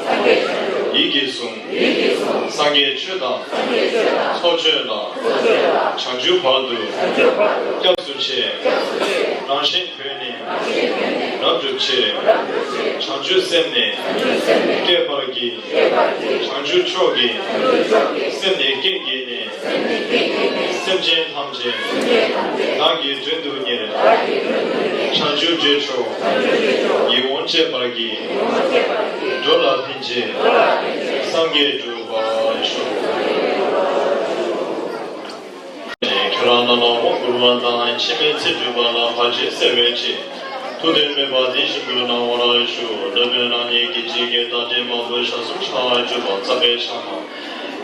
ཡིད་ཀྱིས་བཟུང་། སངས་རྒྱས་ཆོས་དང་ཚོགས་མཆོད་ལ། བྱང་ཆུབ་བར་དུ་སྐྱབས་སུ་མཆི། རང་གཞན་དོན་ནི་རབ་བསྒྲུབ་ཕྱིར། བྱང་ཆུབ་སེམས་ནི་བསྐྱེད་པར་བགྱི། བྱང་ཆུབ་མཆོག་གི་སེམས་ནི་བསྐྱེད་བགྱིས་ནས། སེམས་ཅན་ཐམས་ཅད་བདག་གིས་མགྲོན་དུ་གཉེར། བྱང་ཆུབ་སྤྱོད་མཆོག་ཡིད་འོང་སྤྱད་པར་བགྱི། འགྲོ་ལ་ཕན་ཕྱིར་སངས་རྒྱས་འགྲུབ་པར་ཤོག། ཁྱེད་རང་རྣམས་ལ་དབང་བསྐུར་བ་དང་། འཆི་མེད་ཚེ་སྒྲུབ་པ་ལ་བར་ཆད་སེལ་བའི་ཕྱིར། ཐུགས་དོན་མོས་པ་དེ་བཞིན་དུ་གནང་བར་ཞུ། སློབ་དཔོན་རང་ཉིད་ཀྱི་ཆིག་གི་རྟ་དྲེལ་མང་པོ་ཞག་གསུམ་ཕྱག་བར་བཅུག་པ། རྩ་བའི་ཕྱག་ན་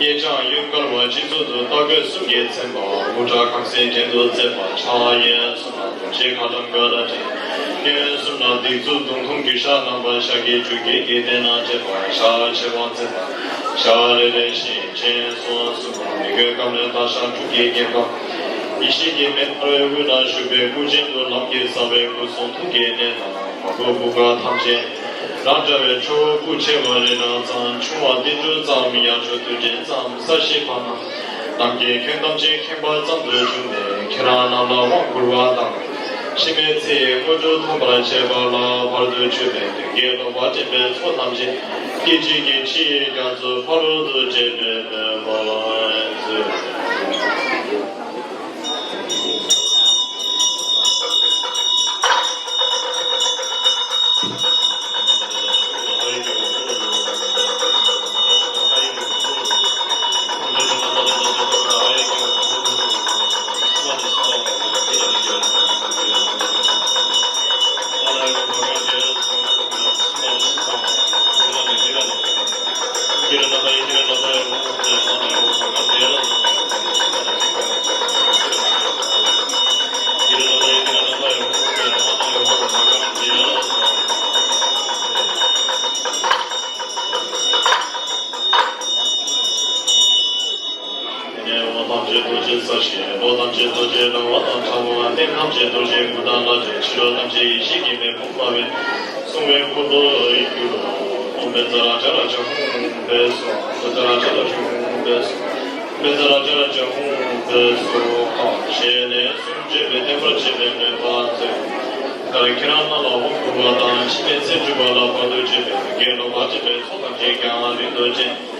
གཡས་བརྐྱང་གཡོན་བསྐུར་བ། སྤྱི་གཙུག་ཏུ་རྟ་རྒོད་གསུམ་གྱིས་མཚན་པ། དབུ་སྐྲ་ཁམ་སེང་གྱེན་དུ་བརྩེགས་པ། ཕྱག་གཡས་གསུམ་ལ་རྡོ་རྗེ་ཁ་ཏོན་དགའ་ལྡན་ཕྲེང་། གཡོན་གསུམ་ལ་སྡིགས་མཛུབ་མདུང་ཐུང་གི་ཞྭ་བསྣམས་པ། ཞྭ་གི་མཇུག་གི་སྟེང་ན་བཅད་པ། ཞྭ་ཆེ་བ་འཛིན་པ། ཞྭ་རེ་རེ་བཞིན་སྤྱན་གསུམ་གསུམ་པ། མི་བསྐྱོད་སྐམ་ལུས་སྟག་ཞགས་དྲུག་གིས་བརྒྱན་པ། ཡེ་ཤེས་ཀྱི་མེ་འབར་བའི་དབུས་ན་བཞུགས་པའི་སྐུ་ཅན་དུ་ལམ་གྱི་ཟབ་པའི་སྐུ་གསུང་ཐུགས་ཀྱི་གནད་དང་། བ་སྤུ་བུ་ག་ཐམས་ཅད་རང་འདྲ་བའི་ཁྲོ་བོ་སྐུ་ཆེ་བ་རི་རབ་ཙམ། ཆུང་བ་ཏིལ་འབྲུ་ཙམ། ཡར་ཕྱོགས་དུས་དྲན་ཙམ། ས་གཞི་བར་ན་ནམ་མཁའི་ཁྱོན་ཐམས་ཅད་ཁེངས་པ་ཙམ་དུ་བྱུང་སྟེ། ཁྱེད་རང་རྣམས་ལ་དབང་བསྐུར་བ་དང་། འཆི་མེད་ཚེ་ཡི་དངོས་གྲུབ་ཐོབ་པར་བྱེད་པ་ལ་བར་དུ་གཅོད་པའི་གདོན་བགེགས་ལོག་པ་འདྲེན་པའི་ཚོགས་ཐམས་ཅད་སྐད་ཅིག་གིས་ཕྱི་ཡི་རྒྱ་མཚོ་ཕ་རོལ་ཏུ་བྱེད་པའི་མོས་པ་མཛོད། ནས་འོག་ཐམས་ཅད་རྡོ་རྗེའི་ས་གཞི། ལྷོ་ཐམས་ཅད་རྡོ་རྗེའི་ལྟེ་བ་དང་ཕྲ་བ། སྟེང་ཐམས་ཅད་རྡོ་རྗེའི་གུར་དང་ལྷ་འདྲེ། ཕྱི་ལོགས་ཐམས་ཅད་ཡེ་ཤེས་ཀྱི་མེ་དཔུང་ལྟ་བུས་སྲུང་བའི་འཁོར་ལོས་སྒྱུར་རོ། ཨོཾ་བཛྲ་ཛྲ་ཧཱུྃ་བྷཻ་སྭཱ་ཧཱ། ཨོཾ་བཛྲ་ཛྲ་ཧཱུྃ་བྷཻ་སྭཱ་ཧཱ། བཛྲ་ཛྲ་ཧཱུྃ་བྷཻ་སྭཱ་ཧཱ། ཞེས་ལན་གསུམ་བརྗོད་པས་བརྟན་པར་བྱེད་པའི་མོས་པ་མཛོད། ད་ཁྱེད་རང་རྣམས་ལ་དབང་བསྐུར་བ་དང་། འཆི་མེད་ཚེ་སྒྲུབ་པ་ལ་བར་དུ་གཅོད་པའི་གདོན་བགེགས་ལོག་པ་འདྲེན་པའི་ཚོགས་ཐམས་ཅད་ཀྱང་རིང་དུ་བཅད།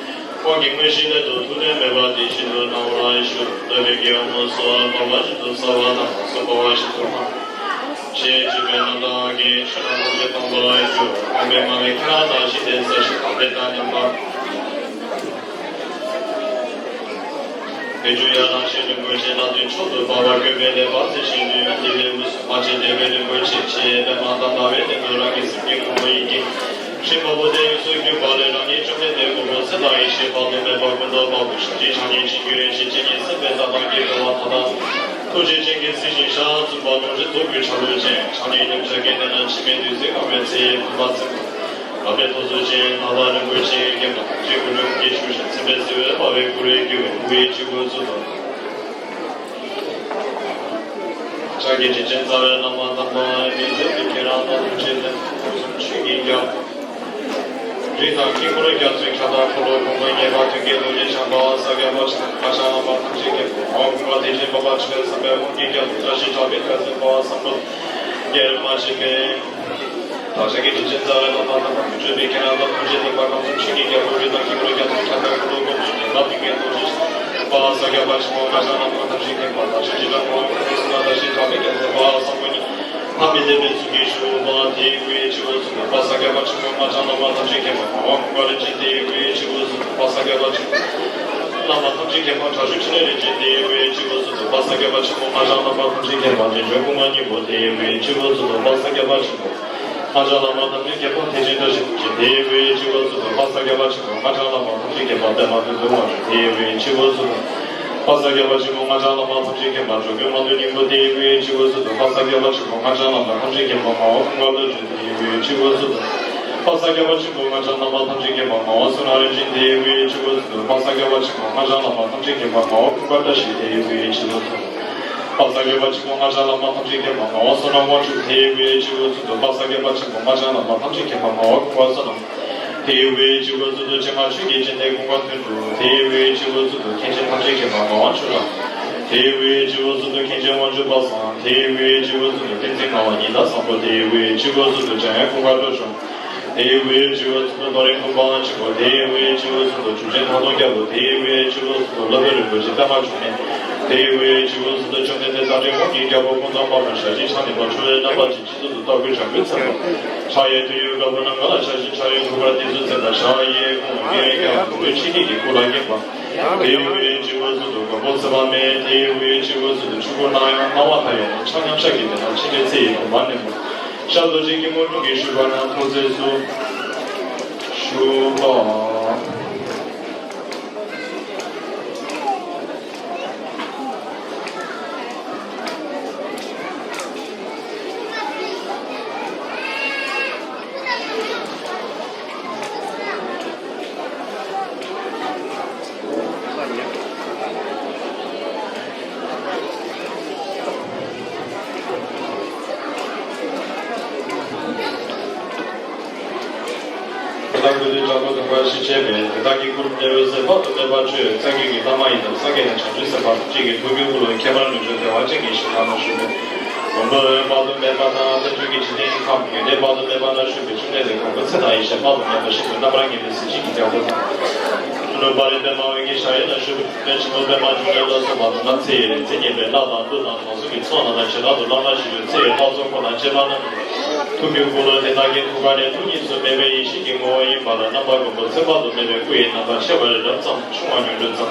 དབང་གི་དངོས་གཞི་སླད་དུ་ཐུགས་དོན་མོས་པ་དེ་བཞིན་དུ་གནང་བར་ཞུ། སློབ་དཔོན་གྱིས་ཨོཾ་སྭཱ་ཧཱ་འབར་བ་བཞིན་དུ་གསལ་བ་དང་། གསུངས་པ་བཞིན་དུ་སྨྲ། ཞེས་བརྗོད་པས་རྣམ་དག་གི་ཆོས་རྣམས་ཐམས་ཅད་སྟོང་པར་གྱུར། དབང་པོའི་མ་ལུས་ཁྱེད་རང་དང་བཞི་ལྡན་ས་གཞི་དང་དེ་དང་མཉམ་པ། དེ་ཆོས་ཡང་རང་བཞིན་རིན་པོ་ཆེ་རྣམས་ཀྱི་མཆོག་ཏུ་དཔག་པ་བཀོད་པའི་ལེགས་པར་མཛེས་ཤིང་དུས་དེ་ལས་དབུས་སུ་མ་ཆེན་བདེ་བའི་རིན་པོ་ཆེ་ཆེས་པདྨ་དང་ཟླ་བའི་སྟེང་དུ་རང་གི་སེམས་ཀྱི་ངོ་བོ་ཡི་གེ་ཧྲཱིཿབྷ་བུ་ཏའི་དབུས་སུ་གྱུར་པ་ལས། རང་ཉིད་བཅོམ་ལྡན་འདས་གོ་འཕང་མཚན་དང་ཡེ་ཤེས་དཔག་ཏུ་མེད་པ་ཀུན་ཏུ་དཔག་པའི་ཞབས་རྗེས་ཕྱག་གཉིས་བྱིན་གྱིས་བརླབས་ཤིང་སྤྱན་གཉིས་སེམས་དཔའི་མཛའ་དང་སྐྱེས་བུ་དམ་པ་དང་། ཐུགས་རྗེའི་སྤྱན་གྱིས་གཟིགས་ཤིང་ཞལ་གསུམ་པ་ལོངས་སྤྱོད་རྫོགས་སྐུའི་ཆ་ལུགས་ཅན། ཕྱག་གཉིས་ནུབ་བྱ་རྒོད་ལྡན་ལ་འཆི་མེད་བདུད་རྩིས་གང་བའི་ཚེ་ཡི་བུམ་པ་བརྩེགས་པ། ལག་པའི་ཐོག་སོ་ཅན་ཐ་ལ་རིན་པོ་ཆེའི་རྒྱན་དང་། ཅེ་གུ་ལུང་གི་ཤུ་ཞིང་ཚིམ་པའི་སེ་བའི་པ་བའི་ཀུ་རེ་རྒྱུ་བའི་ཀུ་བའི་ཅི་གོ་ཚུ་དང་། ཕྱག་གི་དྲིན་ཅན་རྩ་བའི་བླ་མ་དམ་པ་མི་ཟད་པའི་ཁྱེད་རང་དང་ཐུགས་རྗེ་ལྡན་ཁམས་གསུམ་ཆོས་ཀྱི་རྒྱལ་པོ། རིགས་དང་དཀྱིལ་འཁོར་རྒྱ་མཚོའི་ཁྱབ་བདག་འཁོར་ལོ་སྒོམ་པ་ངེས་པ་མཐུན་རྐྱེན་རྡོ་རྗེ་འཆང་དབང་བསམ་ཡས་པ་ཆེན་པོ་ང་བཅས་བླ་མ་ཐམས་ཅད་མཁྱེན་པ་དབང་བསྐུར་བ་དེ་བཞིན་པ་པ་ཁྲི་པའི་བསམ་པའི་དབང་གི་རྒྱལ་པོ་བཀྲ་ཤིས་གྲགས་པའི་དོན་མཛད་པ་བསམ་པ་རྒྱལ་མ་ཆེན་པོའི། བདག་ཅག་གི་དྲིན་ཅན་རྩ་བའི་བླ་མ་དམ་པ་མི་བསྐྱོད་པའི་ཁྱེད་རང་དང་ཐུགས་རྗེ་ལྡན་པ་ཁམས་གསུམ་ཆོས་ཀྱི་རྒྱལ་པོ་རིགས་དང་དཀྱིལ་འཁོར་རྒྱ་མཚོའི་ཁྱབ་བདག་འཁོར་ལོ་སྒོམ་ཞིང་ངེས་པ་མཐུན་རྐྱེན་རྡོ་རྗེ་འཆང་དབང་བསྐུར་བ་བསམ་ཡས་པ་ཆེན་པོ་ང་བཅས་བླ་མ་ཐམས་ཅད་མཁྱེན་པ་དང་ཆོས་ཀྱི་ལམ་དབང་བསྐུར་བའི་གསུང་ང་བཀྲ་ཤིས་གྲགས་པའི་རྒྱལ་མཚན་པ་བསམ་པ་ཉིད། ཐ་མི་དད་པའི་ཚུལ་གྱིས་ཞུ་བ་དེའི་སྐུའི་སྤྱི་བོ་ཚུ་དང་བ་ས་རྒྱ་བ་ཆེན་པོ་ང་བཅས་བླ་མ་ཐམས་ཅད་མཁྱེན་པ་དང་དབང་བསྐུར་བ་རིན་ཆེན་དེའི་སྐུའི་སྤྱི་བོ་ཚུ་དང་བ་ས་རྒྱ་བ་ཆེན་པོ་བླ་མ་ཐམས་ཅད་མཁྱེན་པ་དྲག་ཤུལ་ཕྲིན་ལས་རིན་ཆེན་དེའི་སྐུའི་སྤྱི་བོ་ཚུ་དང་བ་ས་རྒྱ་བ་ཆེན་པོ་ང་བཅས་བླ་མ་ཐམས་ཅད་མཁྱེན་པ་རྗེས་འཇུག་སྐུ་མ་སྙིང་པོ་དེའི་སྐུའི་སྤྱི་བོ་ཚུ་དང་བ་ས་རྒྱ་བ་ཆེན་པོ་ང་བཅས་བླ་མ་ཐམས་ཅད་མཁྱེན་པ་ཐེག་ཆེན་བཀྲ་ཤིས་ཐུགས་རྗེ་དེའི་སྐུའི་སྤྱི་བོ་ཚུ་དང་བ་ས་རྒྱ་བ་ཆེན་པོ་ང་བཅས་བླ་མ་ཐམས་ཅད་མཁྱེན་པ་པདྨ་བདུད་འདུལ་དབང་ཕྱུག་དེའི་སྐུའི་སྤྱི་བོ་ཚུ་དང་བ་ས་རྒྱ་བ་ཆེན་པོ་ང་བཅས་བླ་མ་ཐམས་ཅད་མཁྱེན་པ་འགྲོ་ཀུན་མང་ཐོས་སྙིང་པོ་དེའི་སྐུའི་སྤྱི་བོ་ཚུ་དང་བ་ས་རྒྱ་བ་ཆེན་པོ་ང་བཅས་བླ་མ་ཐམས་ཅད་མཁྱེན་པ་ངག་དབང་ཀུན་དགའ་བློ་གྲོས་དེའི་སྐུའི་སྤྱི་བོ་ཚུ་དང་བ་ས་རྒྱ་བ་ཆེན་པོ་ང་བཅས་བླ་མ་ཐམས་ཅད་མཁྱེན་པ་ངག་དབང་བསོད་ནམས་རིན་ཆེན་དེའི་སྐུའི་སྤྱི་བོ་ཚུ་དང་བ་ས་རྒྱ་བ་ཆེན་པོ་ང་བཅས་བླ་མ་ཐམས་ཅད་མཁྱེན་པ་ངག་དབང་ཀུན་དགའ་བཀྲ་ཤིས་དེའི་སྐུའི་སྤྱི་བོ་ཚུ་དང་བ་ས་རྒྱ་བ་ཆེན་པོ་ང་བཅས་བླ་མ་ཐམས་ཅད་མཁྱེན་པ་ངག་དབང་བསོད་ནམས་དབང་ཕྱུག་དེའི་སྐུའི་སྤྱི་བོ་ཚུ་དང་བ་ས་རྒྱ་བ་ཆེན་པོ་ང་བཅས་བླ་མ་ཐམས་ཅད་མཁྱེན་པ་ངག་དབང་ཀུན་དགའ་བསོད་ནམས། དེའི་སྐུའི་སྤྱི་བོ་ཚུ་དང་སྤྱན་སྔ་ཆོས་ཀྱི་སྤྱན་ལྡན་ཀུན་དགའ་དོན་གྲུབ། དེའི་སྐུའི་སྤྱི་བོ་ཚུ་དང་མཁན་ཆེན་ཐམས་ཅད་མཁྱེན་པ་ངག་དབང་ཆོས་གྲགས། དེའི་སྐུའི་སྤྱི་བོ་ཚུ་དང་མཁན་ཆེན་དབང་ཕྱུག་པ་སངས། དེའི་སྐུའི་སྤྱི་བོ་ཚུ་དང་བསྟན་འཛིན་ངག་དབང་ཉི་ཟླ་བཟང་པོ། དེའི་སྐུའི་སྤྱི་བོ་ཚུ་དང་འཇམ་དབྱངས་ཀུན་དགའ་སྤྲོ་འཆམ། དེའི་སྐུའི་སྤྱི་བོ་ཚུ་དང་རྡོ་རིང་ཀུན་སྤངས་ཆེན་པོ། དེའི་སྐུའི་སྤྱི་བོ་ཚུ་དང་གྲུབ་ཆེན་ཐང་སྟོང་རྒྱལ་པོ། དེའི་སྐུའི་སྤྱི་བོ་ཚུ་དང་སློབ་དཔོན་རིན་པོ་ཆེ་པདྨ་འབྱུང་གནས། དེའི་སྐུའི་སྤྱི་བོ་ཚུ་དང་བཅོམ་ལྡན་འདས་རྟ་མགྲིན་དབང་གི་རྒྱལ་པོ་ཀུན་བཟང་དཔའ་མོ་ཞལ་གཅིག་ཕྱག་གཉིས་པ་ཁྲོ་བོའི་རྣམ་པ་ཅན། སྤྱི་གཙུག་ཏུ་རྟ་ཕོ་བྱ་རྒོད་ཚན་པ། ཕྱག་གཡས་སྟོད་ཡུལ་དཀར་པོ་ནམ་མཁའ་ལ་ཕྱག་བཞི་ཕྱག་གཡོན་ཐུགས་ཀར་ཏི་སེའུ་མཚན་པ། ཕྱག་གཡས་ཁོང་རྒྱལ་ཁམས་བོད་ཆེ་ནི་གི་སྐུ་ལ་བརྒྱན་པ། དེའི་སྐུའི་སྤྱི་བོ་ཚུ་དང་མགོན་པོ་ཚེ་དཔག་མེད། དེའི་སྐུའི་སྤྱི་བོ་ཚུ་དང་ཆོས་སྐུ་སྣང་ཡང་སྣང་བ་མཐའ་ཡས་ནས་ཕྱག་མཉམ་ཞལ་གྱི་སྟེང་ན་ཕྱི་ནས་ཚེ་ཡི་བུམ་པ་མནན་པ། ཤར་རྡོ་རྗེ་སྐྱིལ་མོ་ཀྲུང་གིས་བཞུགས་པ་ན་ཐུགས་རྗེས་སུ་ཞུགས་པ། དེ་དག་ཀུན་ཏུ་དྲག་པོ་དུང་དཀར་ཞེས་བྱ་བས། དེ་དག་གི་སྐུ་རུ་གནས་འོད་ཟེར་དཔག་ཏུ་མེད་པ་འཕྲོས། རྩ་བརྒྱད་ཀྱི་ལྷ་མ་ཡིན་དང་། སངས་རྒྱས་དང་བྱང་ཆུབ་སེམས་དཔའ་ཐམས་ཅད་ཀྱི་ཐུགས་ཀྱི་དབུས་ལ་ཁྱད་པར་མི་འཕྲོད་བདེ་བ་ཅན་གྱི་ཞིང་ཁམས་ན་བཞུགས་པའི་མགོན་པོ་དཔག་ཏུ་མེད་པ་དང་། རྣལ་འབྱོར་གྱི་འཇིག་རྟེན་གྱི་ཁམས་ཡོན་ཏན་དཔག་ཏུ་མེད་པ་ན་བཞུགས་པའི་བཅོམ་ལྡན་འདས་གང་གི་ཚེ་དང་ཡེ་ཤེས་དཔག་ཏུ་མེད་པ་ཞིག་ཏུ་རྣམ་པར་ངེས་པའི་གཟི་བརྗིད་ཀྱི་རྒྱལ་པོ་དང་། གཞོན་ནུ་དཔའ་རིས་པདྨ་འོད་ཀྱི་ཞལ་ཡོད་ན་བཞུགས་པའི་ཆེན་པོ་པདྨ་འབྱུང་གནས་ལ་སོགས་པ་དང་། ཚེ་ཡི་རིག་འཛིན་བསྙེན་པའི་ལྷ་དང་ཀླུ་དང་དྲང་སྲོང་གི་ཚོགས་རྣམས་དང་བྱེ་བྲག་ཏུ་བླ་མ་མཆིས་པའི་ཚེ་ཡི་ལྷ་ཚོགས་འཁོར་དང་བཅས་པ་རྣམས་ཀྱི་ཐུགས་ཀྱི་དབུས་ལ་དེ་དག་གི་ཐུགས་ཀ་ནས་ཐུགས་གཉིས་སུ་མེད་པའི་ཡེ་ཤེས་ཀྱི་ངོ་བོ་ཡིན་པ་ལ་རྣམ་པ་ཀུན་ཏུ་ཚེ་དཔག་ཏུ་མེད་པའི་སྐུ་ཡི་རྣམ་པར་ཤེས་པ་རི་རབ་ཙམ་ཆུང་བ་ཉུང་འབྲིང་ཙམ་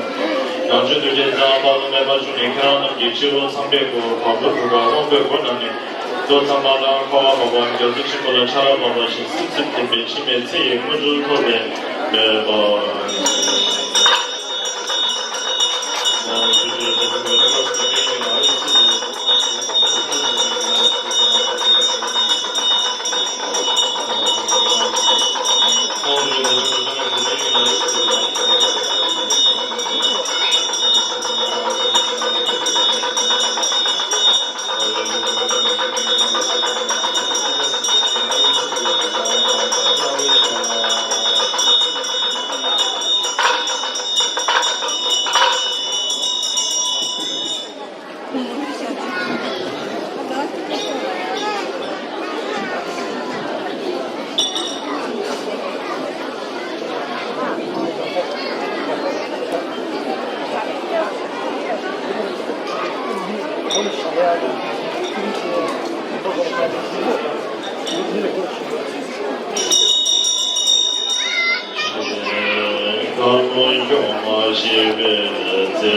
རང་བྱུང་གདུལ་བྱའི་མཛའ་དཔག་ཏུ་མེད་པ་བྱུང་ནས་ཁྱེད་རང་རྣམས་ཀྱི་སྤྱི་བོ་ཚངས་པའི་སྐུ་བ་སྤུ་གུ་ག་དབང་པོའི་སྒོ་རྣམས་ནས་རྡོ་ཚངས་པ་དང་ཁ་བ་འབབ་པ་རྒྱ་མཚོ་ཆེན་པོ་ལ་ཆར་པ་བབས་པ་བཞིན་སིབ་སིབ་ཐིམ་པའི་འཆི་མེད་ཚེ་ཡི་དངོས་གྲུབ་ཐོབ་པའི་མོས་པ་ཡིན། དཀར་མོ་མཆོག་མ་ཞེས་པའི་རྩེ་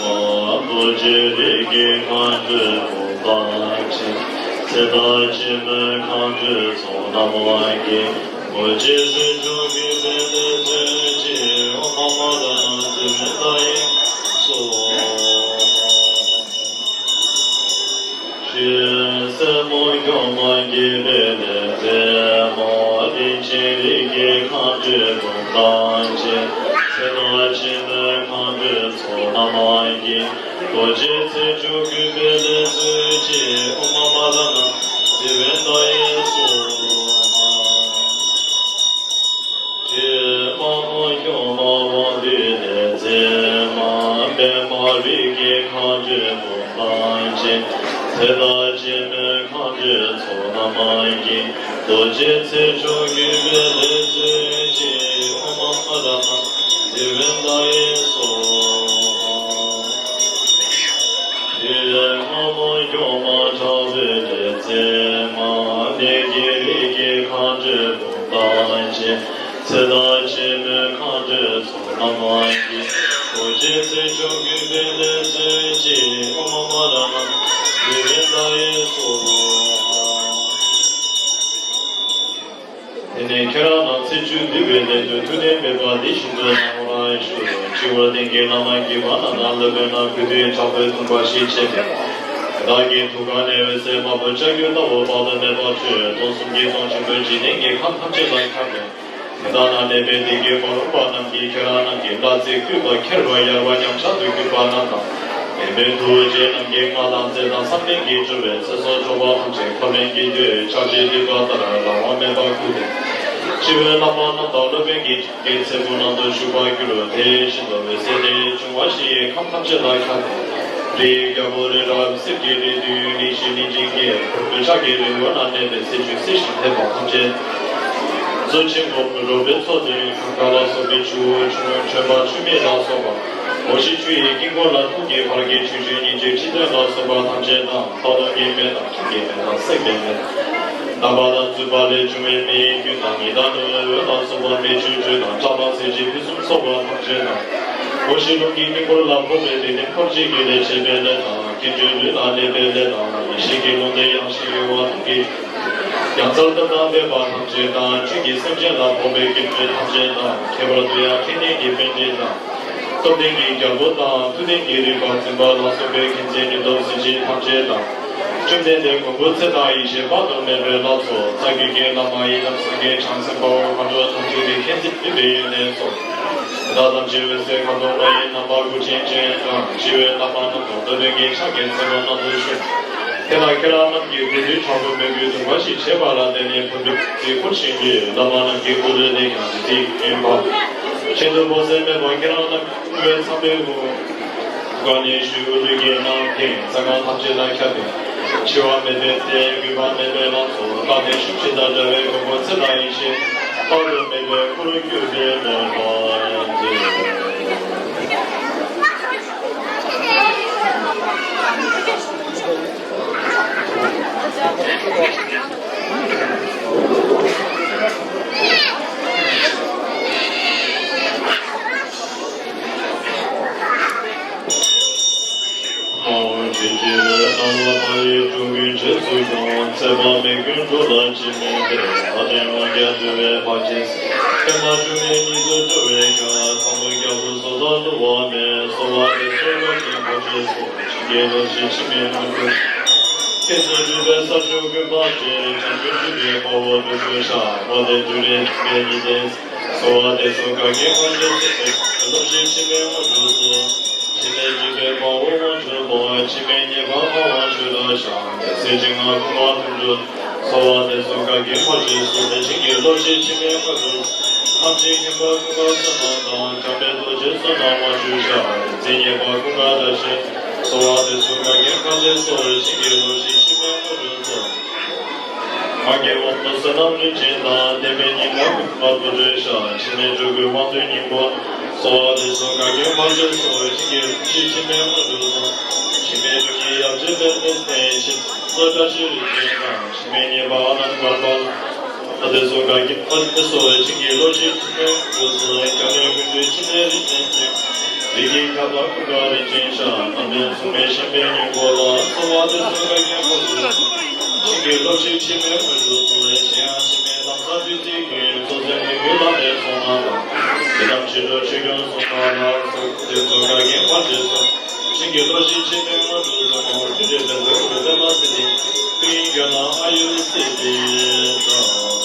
མོ། རྡོ་རྗེ་རིགས་ཀྱི་མཁའ་འགྲོའི་བུམ་པ་ཅན། ཚེ་དང་ཕྱི་མའི་མཁའ་འགྲོའི་ཚོགས་རྣམས་ཀྱིས། རྡོ་རྗེ་ཟས་མཆོག་གི་བདེ་ལེགས་སྩོལ་ཅིག། ཨོཾ་ཨ་མ་དྷ་ན་ཛུ་མི་ཏ་ཡེ་སྭཱ་ཧཱ། ཞེས་སྲས་མོ་མཆོག་མ་དགྱེས་པའི་ལྷའི་རྩེ་མོ། རིན་ཆེན་རིགས་ ཆོས་སྐུ་དང་བཅས། ཚེ་དང་ཕྱི་མའི་མཁའ་འགྲོའི་ཚོགས་རྣམས་ཀྱིས། རྡོ་རྗེ་རྩེ་མཆོག་གུས་པས་ལེགས་བརྩོན་ཅིང་། ཨོཾ་མ་ར་ཎ་རྩེ་བའི་མདའ་ཡིས་སོ། ཁྲི་དམར་པོ་གཤོག་པ་དབང་ཕྱུག་ལས་མཛེས་མ། པདྨ་རིགས་ཀྱི་མཁའ་འགྲོའི་དཔུང་དང་བཅས། ཚེ་དང་ཕྱི་མའི་མཁའ་འགྲོའི་ཚོགས་རྣམས་ཀྱིས། རྡོ་རྗེ་རྩེ་མཆོག་གུས་པས་ལེགས་བརྩོན་ཅིང་། ཨོཾ་མ་ར་ཎ་རྩེ་བའི་མདའ་ཡིས་སོ། ཁྲི་དམར་པོ་གཤོག་པ་དྲག་པོས་ལེགས་མཛེས་མ། ནད་ཀྱི་རིགས་ཀྱི་མཁའ་འགྲོའི་དཔུང་དང་བཅས། ཚེ་དང་ཕྱི་མའི་མཁའ་འགྲོའི་ཚོགས་རྣམས་ཀྱིས། རྡོ་རྗེ་རྩེ་མཆོག་གུས་པས་ལེགས་བརྩོན་ཅིང་། ཨོཾ་མ་ར་ཎ་རྩེ་བའི་མདའ་ཡིས་སོ། དེ་ནས་ཁྱེད་རང་རྣམས་ཚེས་བཅུ་འདུས་པའི་ལན་དུ་ཐུགས་བདེན་མེད་པ་འདི་བཞིན་དུ་གནང་བར་ཞུ། སྤྱི་བོར་གདན་གྱི་བླ་མ་དགྱེས་པ་རྣམས་དང་སློབ་དཔོན་རྣམས་གུས་འདུད་དྲག་པོས་གདུང་བ་ཞིག་བྱས་ཏེ། བདག་གི་ཐུགས་ཀ་ནས་འོད་ཟེར་དམར་པོ་ལྕགས་ཀྱུ་ལྟ་བུ་དཔག་ཏུ་མེད་པ་འཕྲོས། སྟོང་གསུམ་གྱི་སྟོང་ཆེན་པོའི་འཇིག་རྟེན་གྱི་ཁམས་ཐམས་ཅད་ལ་ཁྱབ་ནས། དེ་དག་ན་གནས་པའི་བདེ་དགེ་མ་རུངས་པ་རྣམས་ཀྱིས་ཁྱེད་རང་རྣམས་ཀྱི་བླ་ཚེ་བསྐུལ་བ་ཁྱེར་བ་ཡལ་བ་ཉམས་ཆག་ཏུ་གྱུར་པ་རྣམས་དང་། དམ་པའི་ཐུགས་རྗེ་རྣམས་ཀྱིས་སྔགས་དང་རྫས་དང་མཚམས་ལྡན་གྱིས་སྦྱོར་བའི་ཚེ་སྲོག་འཕྲོག་པ་ཐམས་ཅད་ཁ་བན་གྱི་མདུད་ཆག་ཆེ་འདུས་པ་ལྟར་རང་དབང་མེད་པར་བཀུག་སྟེ། སྤྱི་བོའི་བླ་མ་རྣམས་དང་སློབ་དཔོན་གྱི་ཚེ་ཕུག་ནང་དུ་ཞུགས་པར་གྱུར། དེ་བཞིན་དུ་འོད་ཟེར་དེ་འབྱུང་བ་བཞི་ཡི་ཁམས་ཐམས་ཅད་ལ་ཁྱབ་སྟེ། རིའི་རྒྱལ་པོ་རི་རབ་གསེར་གྱི་རི་བདུན་རིན་ཆེན་གླིང་ཆེན་གྱི་འདོད་ཆགས་ཀྱི་རི་བོ་ན་གནས་པའི་སྲིད་ཆུ་སྲིད་ཞིང་འདེབས་པ་ཐམས་ཅད། གཙོ་ཆེན་པོ་རོལ་པའི་ཚོགས་འདུས་གངྒཱ་ལ་སོགས་པའི་ཆུ་བོ་ཆུང་ཆེན་པ་ཆུ་མིག་ལ་སོགས་པ། འོ་ཞེས་ཆུ་ཡི་དཀྱིལ་འཁོར་ལ་ཐུགས་ཀྱི་བར་གྱི་ཆུ་ཆེན་ཉིན་བྱེད་ཁྲི་སྟོན་ལ་སོགས་པ་ཐམས་ཅད་དང་། རྟ་ལོང་གི་མེ་དང་ཁྱི་གི་མེ་དང་སྲེག་པའི་མེ་དང་། ནམ་མཁའ་དང་རྩུབ་པ་ལས་བྱུང་བའི་མེ་ཡི་རྒྱུན་དང་ཉི་ཟླ་ནོར་བུའི་འོད་ལ་སོགས་པ་མེ་ཆུའི་སྤྲོས་དང་ཁྲག་དང་ཟས་ཀྱི་ཕུན་སུམ་ཚོགས་པ་ཐམས་ཅད་དང་། འོ་ཞེས་རླུང་གི་དཀྱིལ་འཁོར་ལ་ཕོག་པའི་དེ་ནི་འཁོར་བཅས་ཀྱི་ལས་བྱེད་པའི་ལས་དང་། ཀུན་འདུས་ལུས་ལ་གནས་པའི་ལས་དང་། ཡེ་ཤེས་ཀྱི་རླུང་དེ་ཡང་ཞིང་གཡོ་བ་རླུང་གི་ཡང་རྩལ་དུ་བཏང་བསྡད་པ་ཐམས་ཅད་དང་། ཆོས་ཀྱི་སེམས་ཅན་ལ་ཕོག་པའི་ཀུན་འདུས་ཐམས་ཅད་དང་། ཁྱད་པར་དུ་ཡང་ཕྲིན་ལས་ཀྱི་པཎྜི་ཏ་དང་། སྟོབས་ལྡན་གྱི་རྒྱལ་པོ་དང་མཐུ་ལྡན་གྱི་རིག་པ་འཛིན་པ་ལ་སོགས་པའི་མཁྱེན་བརྩེ་ནུས་སྟོབས་གཟི་བརྗིད་ཐམས་ཅད་དང་། བཅོམ་ལྡན་འདས་མགོན་པོ་ཚེ་དང་ཡེ་ཤེས་དཔག་ཏུ་མེད་པའི་ལྷ་ཚོགས། རྩ་བརྒྱུད་ཀྱི་བླ་མ་ཡི་དམ་སངས་རྒྱས་བྱང་སེམས་དཔའ་བོ་མཁའ་འགྲོ་ཐམས་ཅད་ཀྱི་མཁྱེན་བརྩེ་ནུས་པའི་ཡོན་ཏན་སོགས། དེ་དག་ཐམས་ཅད་འོད་ཟེར་ཁ་དོག་ལྔ་ཡི་རྣམ་པ་དགུ་ཅན་ཅན་དང་། སྤྱི་བོའི་བླ་མ་རྣམས་དང་སློབ་དཔོན་གྱི་ཕྱག་གི་མཚན་མོ་རྣམས་སུ་ཞུགས། དེ་ལ་ཁྱེད་རང་རྣམས་ཀྱིས་གུས་འདུད་དྲག་པོས་མོས་གུས་གདུང་བ་ཞིག་བྱེད་པ་ལ་བརྟེན་ནས་བུམ་པའི་རྩིས་འཁོར་བཞེངས་རྒྱུ་ཡོད། བླ་མ་རྣམས་ཀྱི་སྐུ་ལུས་ལས་ཀྱང་རིག་པའི་ཡོན་པ། ཤིན་ཏུ་འཕོ་སེམས་མེད་པ་ཁྱེད་རང་རྣམས་ཀྱི་སྐུ་པའི་མཚམས་པའི་ལྷུང་བཀའ་ནི་ཞུ་ལུས་ཀྱི་རྣམ་མཁྱེན་ས་གང་ཐམས་ཅད་ལ་ཁྱབ་པས། འཆི་བ་མེད་པའི་སྲས་གུས་པ་མེད་པའི་ལྷ་ཚོགས། རྟག་བརྟན་ཤུགས་ཆེ་དང་འདྲ་བའི་མགོན་པོ་ཚེ་དང་ཡེ་ཤེས་དཔག་ཏུ་མེད་པའི་སྐུ་རུ་གྱུར་པའི་མོས་པ་མཛོད། ཨོ་ཇི་ཇི་ལས་སྣང་བ་མཐའ་ཡས་འབྱུང་ཀུན་རྗེས་སུ་སྐྱོང་། ཚེ་དཔག་མེད་ཀུན་འགྲོ་ལ་འཆི་མེད་པའི། ལྷ་ལྡན་དབང་རྒྱལ་འདུས་པའི་བར་ཆད་སེལ། པདྨ་འབྱུང་གནས་ཉིད་དུ་འགྲོ་བའི་མགོན། དང་པོ་རྒྱལ་པོ་སོགས་དང་བསླུ་བ་མེད། གསོལ་བ་འདེབས་སོ་བདག་གི་ཕ་རྗེས་སུ། བྱིན་གྱིས་རློབ་ཅིང་འཆི་མེད་དངོས་གྲུབ། ཁྱེད་ཚོ་འགྲུབ་པའི་ས་ཕྱོགས་ཀུན་སྤངས་ཏེ། བྱང་ཆུབ་སྤྱོད་པའི་དཔའ་བོ་འགྲུབ་གྱུར་ཤག། དཔལ་ལྡན་ཏུ་རེ་འཇིགས་པའི་ཉི་ཟླའི་གསོལ་བ་འདེབས་སོ་བཀའ་བརྒྱད་ཕར་ཕྱིན་སོགས་ཀྱིས་རློབ་ཅིང་འཆི་མེད་དངོས་གྲུབ་སྩོལ། འཆི་མེད་འཇིགས་པའི་དཔའ་བོ་དབང་ཕྱུག་སློབ། འཆི་མེད་ཉེས་པ་སྤང་བར་མཆོད་ལ་བཤགས། རྒྱལ་སྲས་ཅན་མངའ་ཀུན་དགའ་དོན་གྲུབ། གསོལ་བ་འདེབས་སོ་བཀའ་བརྒྱད་ཕར་ཕྱིན་སོགས་ཀྱིས་བྱིན་གྱིས་རློབ་ཅིང་འཆི་མེད་དངོས་གྲུབ། ཐམས་ཅད་མཁྱེན་པ་ཀུན་དགའ་བསོད་ནམས་དང་། འཇམ་དཔལ་རྡོ་རྗེ་བསོད་ནམས་དབང་ཕྱུག་ཤ། རིག་འཛིན་ཉེས་པ་ཀུན་དགའ་བདག་ཆེན། གསོལ་བ་འདེབས་སོ་བཀའ་བརྒྱད་ཕར་ཕྱིན་སོགས་བྱིན་གྱིས་རློབ་ཅིང་འཆི་མེད་དངོས་གྲུབ་སྩོལ། མ་སྐྱེས་དབང་པོ་བསོད་ནམས་རིན་ཆེན་དང་། བསྟན་པའི་སྙིང་པོ་ཀུན་དགའ་རྡོ་རྗེ་ཤ། འཆི་མེད་སྤྲུལ་སྐུའི་དབང་དོན་སྙིང་པོ། གསོལ་བ་འདེབས་སོ་བཀའ་བརྒྱད་ཕར་ཕྱིན་སོགས་བྱིན་གྱིས་རློབ་ཅིང་འཆི་མེད་དངོས་གྲུབ་སྩོལ། འཆི་མེད་སྤྲུལ་སྐུའི་ཡབ་རྗེ་དཔལ་ལྡན་བསྟན་བྱེད་ལྷ་བཀྲ་ཤིས་རིན་ཆེན་དང་། འཆི་མེད་ཉེས་པ་ཨ་ལམ་མར་པ་ལ། བསོལ་བ་འདེབས་སོ་བཀའ་བརྒྱད་ཕར་ཕྱིན་སོགས་བྱིན་གྱིས་རློབ་ཅིང་འཆི་མེད་དངོས་གྲུབ་སྩོལ། སྐྱབས་གནས་ཀུན་འདུས་འཆི་མེད་རིགས་ལྡན་ཅན། རིགས་ཀྱི་ཁྱབ་བདག་ཀུན་དགའ་རིན་ཆེན་ཤ། རྣམ་འདྲེན་སྲུང་མའི་ཤན་པའི་སྙིང་པོ་ལ། གསོལ་བ་འདེབས་སོ་བཀའ་བརྒྱད་ཕར་ཕྱིན་སོགས་བྱིན་གྱིས་རློབ་ཅིང་འཆི་མེད་དངོས་གྲུབ་སྩོལ། གཞན་ཡང་འཆི་མེད་ལམ་བཟང་བདུད་རྩིའི་རྒྱུན། རྩོད་ཟོན་མི་དགེ་ལམ་ལས་སོང་ན་དང་། ཡི་དམ་ཕྱི་དྲོ་ཆོས་སྐྱོང་སྲུང་མ་ལ། གསོལ་བ་འདེབས་སོ་བཀའ་བརྒྱད་ཕར་ཕྱིན་སོགས། བྱིན་གྱིས་རློབ་ཅིང་འཆི་མེད་དངོས་གྲུབ་སྩོལ། མ་འོངས་ཆོས་འབྲེལ་བོན་པོའི་བོད་པདྨ་སིདྡྷི། ཀུན་དགའ་ན་ཨ་ཡུ་སིདྡྷི་དང་།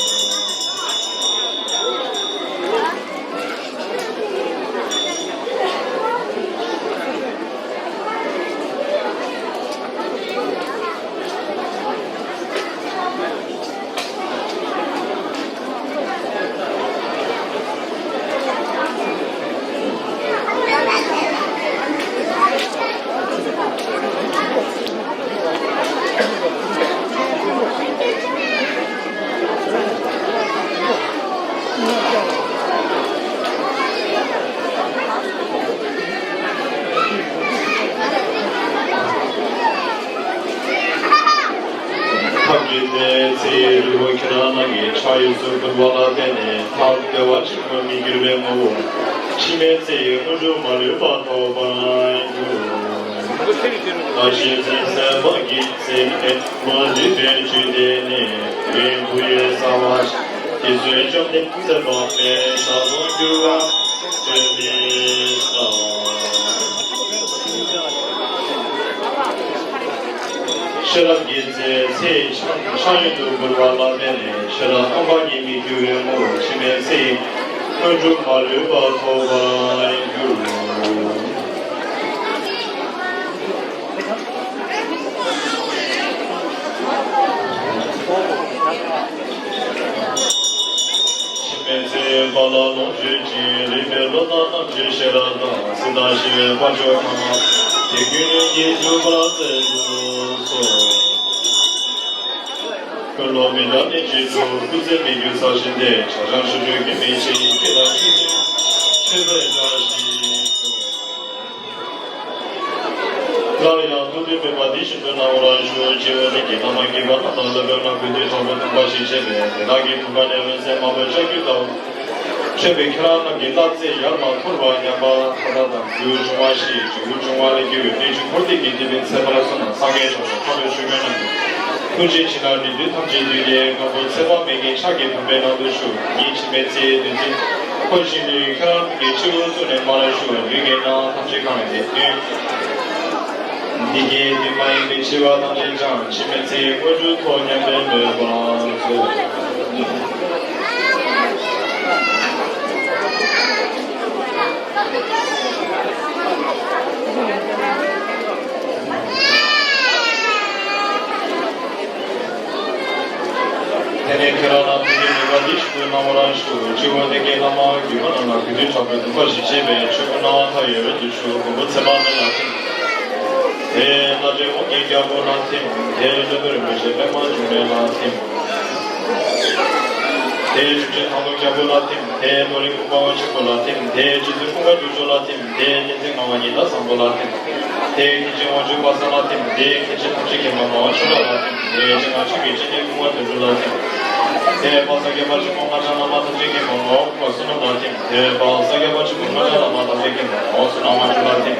ཡུལ་སུ་འབུལ་བ་ལ་བརྟེན་ནས་ཐབས་བདེ་བ་ཆེན་པོར་མི་འགྱུར་བའི་ངོ་བོ། འཆི་མེད་ཚེ་ཡི་དངོས་གྲུབ་མ་ལུས་པ་ཐོབ་པར་འགྱུར། བཀྲ་ཤིས་འཛིན་སེམས་དཔའ་གི་ཚེ་ལོ་འདི་པའི་བཅུད་དེ་ནི། རིང་བུ་ཡི་ས་བ་ཞིག་དེ་ཚུལ་བཅོམ་ལྡན་ཚེ་དཔག་མེད་ཞག་དང་འགྱུར་བ་སྤྱོད་མི་ཤེས། ཤེས་རབ་ཀྱི་རྩལ་ཚེ་ཡི་ཕྱག་ཡུལ་དུ་འབུལ་བ་ལ་བརྟེན་ནས་ཤེས་རབ་སྟོང་པ་ཉིད་མི་འགྱུར་བའི་ངོ་བོ་འཆི་མེད་ཚེ་ཡི་དངོས་གྲུབ་མ་ལུས་པ་ཐོབ་པར་འགྱུར། འཆི་མེད་ཚེ་ཡི་དཔལ་ལ་ལོངས་སྤྱོད་ཅིང་། རིག་པའི་བློ་དང་རྣམ་འཕྲུལ་ཤེས་རབ་དང་། སྲིད་དང་ཞི་བའི་དཔལ་འབྱོར་གང་མང་། དེ་ཀུན་ལོངས་སྤྱོད་འགྲུབ་པར་མཛད་དུ་གསོལ། ཀུན་སློང་མི་འདྲ་ནི་འཇིགས་སུ་སྐུལ་ཚེ་མི་འགྱུར་ས་ཞིང་དེ། བྱ་བྱང་ཆུབ་ཏུ་སྐྱེ་མི་ཤེས། སྐྱེ་དང་སྐྱེ་མིན་ཆོས་པའི་བཀྲ་ཤིས་ཤོག། སླར་ཡང་ཐུགས་མཐུན་མོས་པ་འདི་བཞིན་དུ་གནང་བར་ཞུ། སྤྱི་བོ་ནས་ཀྱི་ལྷ་མ་གི་བ་ལྷ་དང་སློབ་དཔོན་རྣམས་ཀུན་འདུས་དྲག་པོ་སྟོང་པ་ཞེས་བྱ་བའི་དེ་དག་གི་ཐུགས་ཀ་ནས་འོད་ཟེར་དམར་པོ་ལྕགས་ཀྱུ་ལྟ་བུ་འཕྲོས་པའི་ཁྱེད་རང་རྣམས་ཀྱི་རླབས་ཚེ་ཡར་མར་འཐོར་བ་ཉམས་པ་མཐའ་དག་དང་རྒྱུ་འབྱུང་བ་བཞི་བྱེད་པོ་འབྱུང་བ་ལས་སྐྱེ་བའི་གནས་བཅུ་འཁོར་འདས་ཀྱི་སྡུད་པའི་ཚེ་འཕགས་ལ་སོགས་པ་སངས་རྒྱས་ཆོས་དང་འཁོར་ལོས་ཆོས་སྐྱོང་རྣམས་ཀྱི་ཐུགས་རྗེ་ཆེ་ན་རིགས་རྒྱུད་ཐམས་ཅད་འདུས་ཏེ་སྐམ་པོ་ཚེ་དཔག་མེད་ཀྱི་ཕྱག་གི་བུམ་པའི་ནང་དུ་ཞུགས། ཉིད་འཆི་མེད་ཚེ་ཡི་བདུད་རྩི་འཁོར་བཞིན་དུ་ཁྱེད་རང་གི་སྤྱི་བོའི་གཙུག་ནས་མར་ཞུ་བ་ལུས་ཀྱི་ནང་ཐམས་ཅད་གང་བའི་དེ་སྟོན། འདི་སྐད་དུས་མ་ཡིན་པའི་འཆི་བ་ཐམས་ཅད་ཀྱང་འཆི་མེད་ཚེ་ཡི་དངོས་གྲུབ་ཐོབ་སྙམ་པའི་མོས་པ་མཛོད། དེ་ནས་ཁྱེད་རང་རྣམས་ཐུགས་ཀྱི་མོས་པ་འདི་བཞིན་དུ་གནང་བར་ཞུ། སྤྱི་བོ་སྟེང་གི་བླ་མ་བརྒྱུད་པ་རྣམས་ལ་གུས་འདུད་དྲག་པོས་འདུན་པ་བཞི་བྱས་པའི་ཆོས་སྐུ་སྣང་བ་མཐའ་ཡས་འོད་དུ་ཞུ། མགོན་པོ་ཚེ་དཔག་མེད་ལ་ཐིམ། དེ་རྣ་བྲལ་དབང་གི་རྒྱལ་པོ་ལ་ཐིམ། དེ་སློབ་དཔོན་རིན་པོ་ཆེ་པདྨ་འབྱུང་གནས་ལ་ཐིམ། དེ་སྒྲུབ་ཆེན་དང་པོ་རྒྱལ་པོ་ལ་ཐིམ། དེ་རྡོ་རིང་ཀུན་དགའ་བ་ཆེན་པོ་ལ་ཐིམ། དེ་རྗེ་བཙུན་ཀུན་དགའ་འབྲུག་སྒྲོལ་ལ་ཐིམ། དེ་བསྟན་འཛིན་ངག་དབང་ཉི་ཟླ་བཟང་པོ་ལ་ཐིམ། དེ་མཁན་ཆེན་དབང་ཕྱུག་པ་སངས་ལ་ཐིམ། དེ་མཁན་ཆེན་ཐམས་ཅད་མཁྱེན་པ་ངག་དབང་ཆོས་གྲགས་ལ་ཐིམ། དེ་སྤྱན་སྔ་ཆོས་ཀྱི་སྤྱན་ལྡན་ཀུན་དགའ་དོན་གྲུབ་ལ་ཐིམ། དེ་དཔལ་ས་སྐྱ་པ་ཆེན་པོ་སྔགས་འཆང་བླ་མ་ཐམས་ཅད་མཁྱེན་པ་ངག་དབང་ཀུན་དགའ་བསོད་ནམས་ལ་ཐིམ། དེ་དཔལ་ས་སྐྱ་པ་ཆེན་པོ་སྔགས་འཆང་བླ་མ་ཐམས་ཅད་མཁྱེན་པ་ངག་དབང་བསོད་ནམས་དབང་ཕྱུག་ལ་ཐིམ།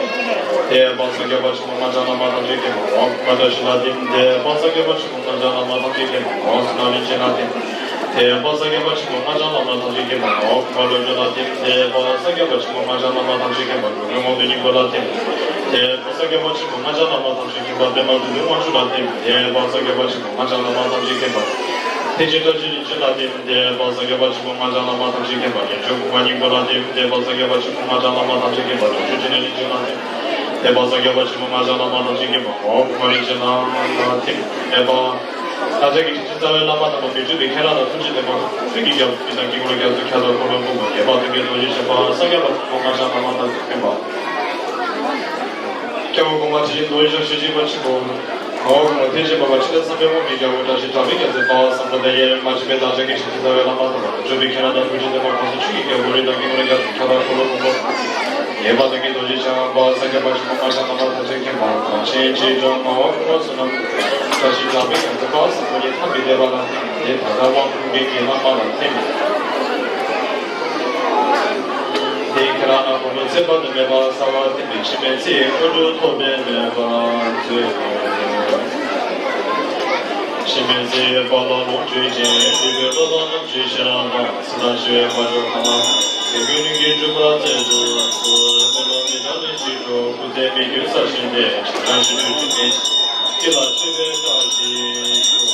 དེ་དཔལ་ས་སྐྱ་པ་ཆེན་པོ་སྔགས་འཆང་བླ་མ་ཐམས་ཅད་མཁྱེན་པ་ངག་དབང་ཀུན་དགའ་བཀྲ་ཤིས་ལ་ཐིམ། དེ་དཔལ་ས་སྐྱ་པ་ཆེན་པོ་སྔགས་འཆང་བླ་མ་ཐམས་ཅད་མཁྱེན་པ་ངག་དབང་བསོད་ནམས་རིན་ཆེན་ལ་ཐིམ། དེ་དཔལ་ས་སྐྱ་པ་ཆེན་པོ་སྔགས་འཆང་བླ་མ་ཐམས་ཅད་མཁྱེན་པ་ངག་དབང་ཀུན་དགའ་བློ་གྲོས་ལ་ཐིམ། དེ་དཔལ་ས་སྐྱ་པ་ཆེན་པོ་སྔགས་འཆང་བླ་མ་ཐམས་ཅད་མཁྱེན་པ་འགྲོ་མགོན་དབང་འདུས་སྙིང་པོ་ལ་ཐིམ། དེ་དཔལ་ས་སྐྱ་པ་ཆེན་པོ་སྔགས་འཆང་བླ་མ་ཐམས་ཅད་མཁྱེན་པ་པདྨ་འབྲུག་ལྡན་དབང་ཕྱུག་ལ་ཐིམ། དེ་དཔལ་ས་སྐྱ་པ་ཆེན་པོ་སྔགས་འཆང་བླ་མ་ཐམས་ཅད་མཁྱེན་པ་ཐེག་ཆེན་བཀྲ་ཤིས་རིན་ཆེན་ལ་ཐིམ། དེ་དཔལ་ས་སྐྱ་པ་ཆེན་པོ་སྔགས་འཆང་བླ་མ་ཐམས་ཅད་མཁྱེན་པ་རྒྱལ་མཆོག་ཀུན་དགའ་སྙིང་པོ་ལ་ཐིམ། དེ་དཔལ་ས་སྐྱ་པ་ཆེན་པོ་སྔགས་འཆང་བླ་མ་ཐམས་ཅད་མཁྱེན་པ་རྡོ་རྗེ་འཆང་ཆེན་རིན་ཆེན་ལ་ཐིམ། དེ་དཔལ་ས་སྐྱ་པ་ཆེན་པོ་སྔགས་འཆང་བླ་མ་ཐམས་ཅད་མཁྱེན་པ་ངག་དབང་ཀུན་དགའ་རིན་ཆེན་ལ་ཐིམ། དེ་དཔལ་བདག་ཅག་གི་དྲིན་ཅན་རྩ་བའི་བླ་མ་དམ་པ་མི་བསྐྱོད་པའི་མཁྱེན་རབ་དང་ཐུགས་རྗེ་ལྡན་པ་ཚུལ་གྱི་རྒྱལ་པོ་དེ་དང་དཀྱིལ་འཁོར་རྒྱ་མཚོའི་ཁྱབ་བདག་འཁོར་ལོའི་དཔུང་པ་རྒྱལ་བ་དམ་པའི་རྡོ་རྗེ་འཆང་དཔལ་ས་སྐྱ་པ་ཆེན་པོ་སྔགས་འཆང་བླ་མ་ཐམས་ཅད་མཁྱེན་པ། སྐྱབས་མགོན་གོང་མ་དྲིན་ཅན་རྡོ་རྗེ་འཆང་ཞེས་བྱ་བ་ཆེན་པོ། ངག་དབང་ཀུན་དགའ་ཐེག་ཆེན་སྤངས་པ་འཆི་མེད་བསམ་འཕེལ་དབང་མོའི་རྒྱལ་པོ་བཀྲ་ཤིས་གྲགས་པའི་རྒྱལ་མཚན་དཔལ་བཟང་པོ་དང་དབྱེར་མ་ཕྱིན་པའི་བདག་ཅག་གི་དྲིན་ཅན་རྩ་བའི་བླ་མ་དམ་པ་དམ་ཆོས་པའི་མཁྱེན་རབ་དང་ཐུགས་རྗེ་ལྡན་པ་གོང་ས་ཆོས་ཀྱི་རྒྱལ་པོ་རི་དྭགས་ཀྱི་ཀུན་དགའ་ཁྱབ་བདག་འཁོར་ལོའི་དཔུང་པ་ངེས་པར་དམ་པའི་རྡོ་རྗེ་འཆང་དཔལ་ས་སྐྱ་པ་ཆེན་པོ་སྔགས་འཆང་བླ་མ་ཐམས་ཅད་མཁྱེན་པ་དང་ཆེན་རྗེ་དྲུང་ངག་དབང་ཀུན་དགའ་བསོད་ནམས་བཀྲ་ཤིས་གྲགས་པའི་རྒྱལ་མཚན་དཔལ་བཟང་པོ་ཉིད་ཐམས་ཅད་བདེ་བ་ལ་ཐིམ། དེ་ད་ལྟ་དབང་ཕུང་གི་བླ་མ་ལ་ཐིམ། དེ་ཁྱེད་རང་རྣམས་དགོངས་པ་ཚེ་དཔག་ཏུ་མེད་པ་གསལ་བར་ཐིམ་པས་འཆི་མེད་ཚེ་ཡི་དངོས་གྲུབ་ཐོབ་པའི་མོས་པ་མཛོད། འཆི་མེད་ཚེ་ཡི་དཔལ་ལ་ལོངས་སྤྱོད་ཅིང་། འདུས་པའི་བློ་དང་རྣམ་འཕྲུལ་ཤེས་རབ་དང་། སྲིད་དང་ཞི་བའི་དཔལ་འབྱོར་གང་མང་། དེ་ཀུན་ལོངས་སྤྱོད་འགྲུབ་པར་མཛད་དུ་གསོལ། ཀུན་སློང་མི་འདྲ་ལས་འཇིགས་འགྲོ་སྐུལ་ཚེ་མི་འགྱུར་ས་ཞིང་དེར། བྱ་བྱང་ཆུབ་ཏུ་སྤྱོད་མི་སྐྱེ་ལ་མཆོད་པའི་བཀྲ་ཤིས་ཤོག།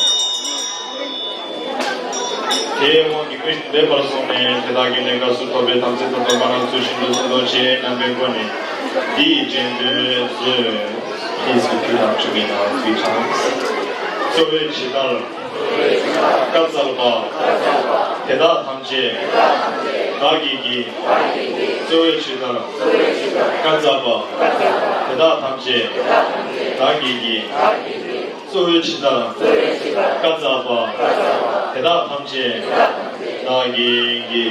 དེའི་དབང་གིས་ཀུན་འབེབས་པར་སོང་ནས་དེ་དག་གི་གནས་སྐབས་སུ་ཐོབ་པའི་དམ་ཚིག་ཏུ་འདོད་པ་རྣམས་ཚུལ་བཞིན་དུ་སྲུང་དུ་བྱས་རྣམ་པའི་སྒོ་ནས་འདི་ཡི་རྗེས་ཟློས་མཛོད། Please repeat after me now three times. གཙོ་བོས་ཇི་ལྟར་བཀའ་སྩལ་པ། དེ་དག་ཐམས་ཅད་བདག་གིས་བགྱི། གཙོ་བོས་ཇི་ལྟར་བཀའ་སྩལ་པ། དེ་དག་ཐམས་ཅད་བདག་གིས་བགྱི། གཙོ་བོས་ཇི་ལྟར་བཀའ་སྩལ་པ། དེ་དག་ཐམས་ཅད་བདག་གིས་བགྱི།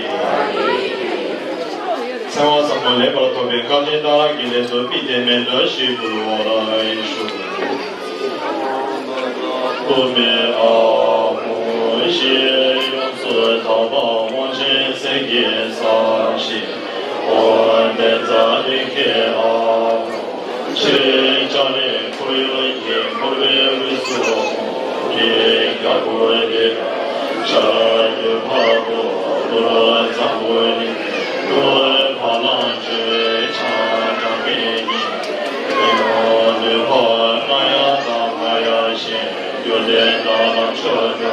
ཚེ་དབང་ཟབ་མོ་ལེགས་པར་ཐོབ་པའི་བཀའ་དྲིན་གཏང་རག་གི་ལས་སུ་དམིགས་ཏེ་མཎྜལ་ཞུ་དགོས་ལགས་ཞུ། ཐོགས་མེད་ཨ་ཧོ་ཞེས་ཡོངས་སུ་ དག་པ་དབང་ཆེན་སེང་གེ་སྲས་ཞེས། འོ་དེ་ཙ་ལི་ཁེ་ཨ་ཕོ་ཆེ་ལྕགས་རི་ཁོར་ཡུག་གི་འཁོར་བའི་དབུས་སུ་རི་རྒྱལ་པོ་དེ་ཤར་དུས་བར་དུ་ལུས་གཙང་པོ་ནི་ལུས་བ་ལང་སྤྱོད་ཆང་གྲངས་མེད་ཉིད་ཉིན་མོ་ལུས་པ་རྔ་ཡབ་དང་རྔ་ཡབ་གཞན། རྒྱུ་ལྡན་དང་ལམ་མཆོག་ཏུ་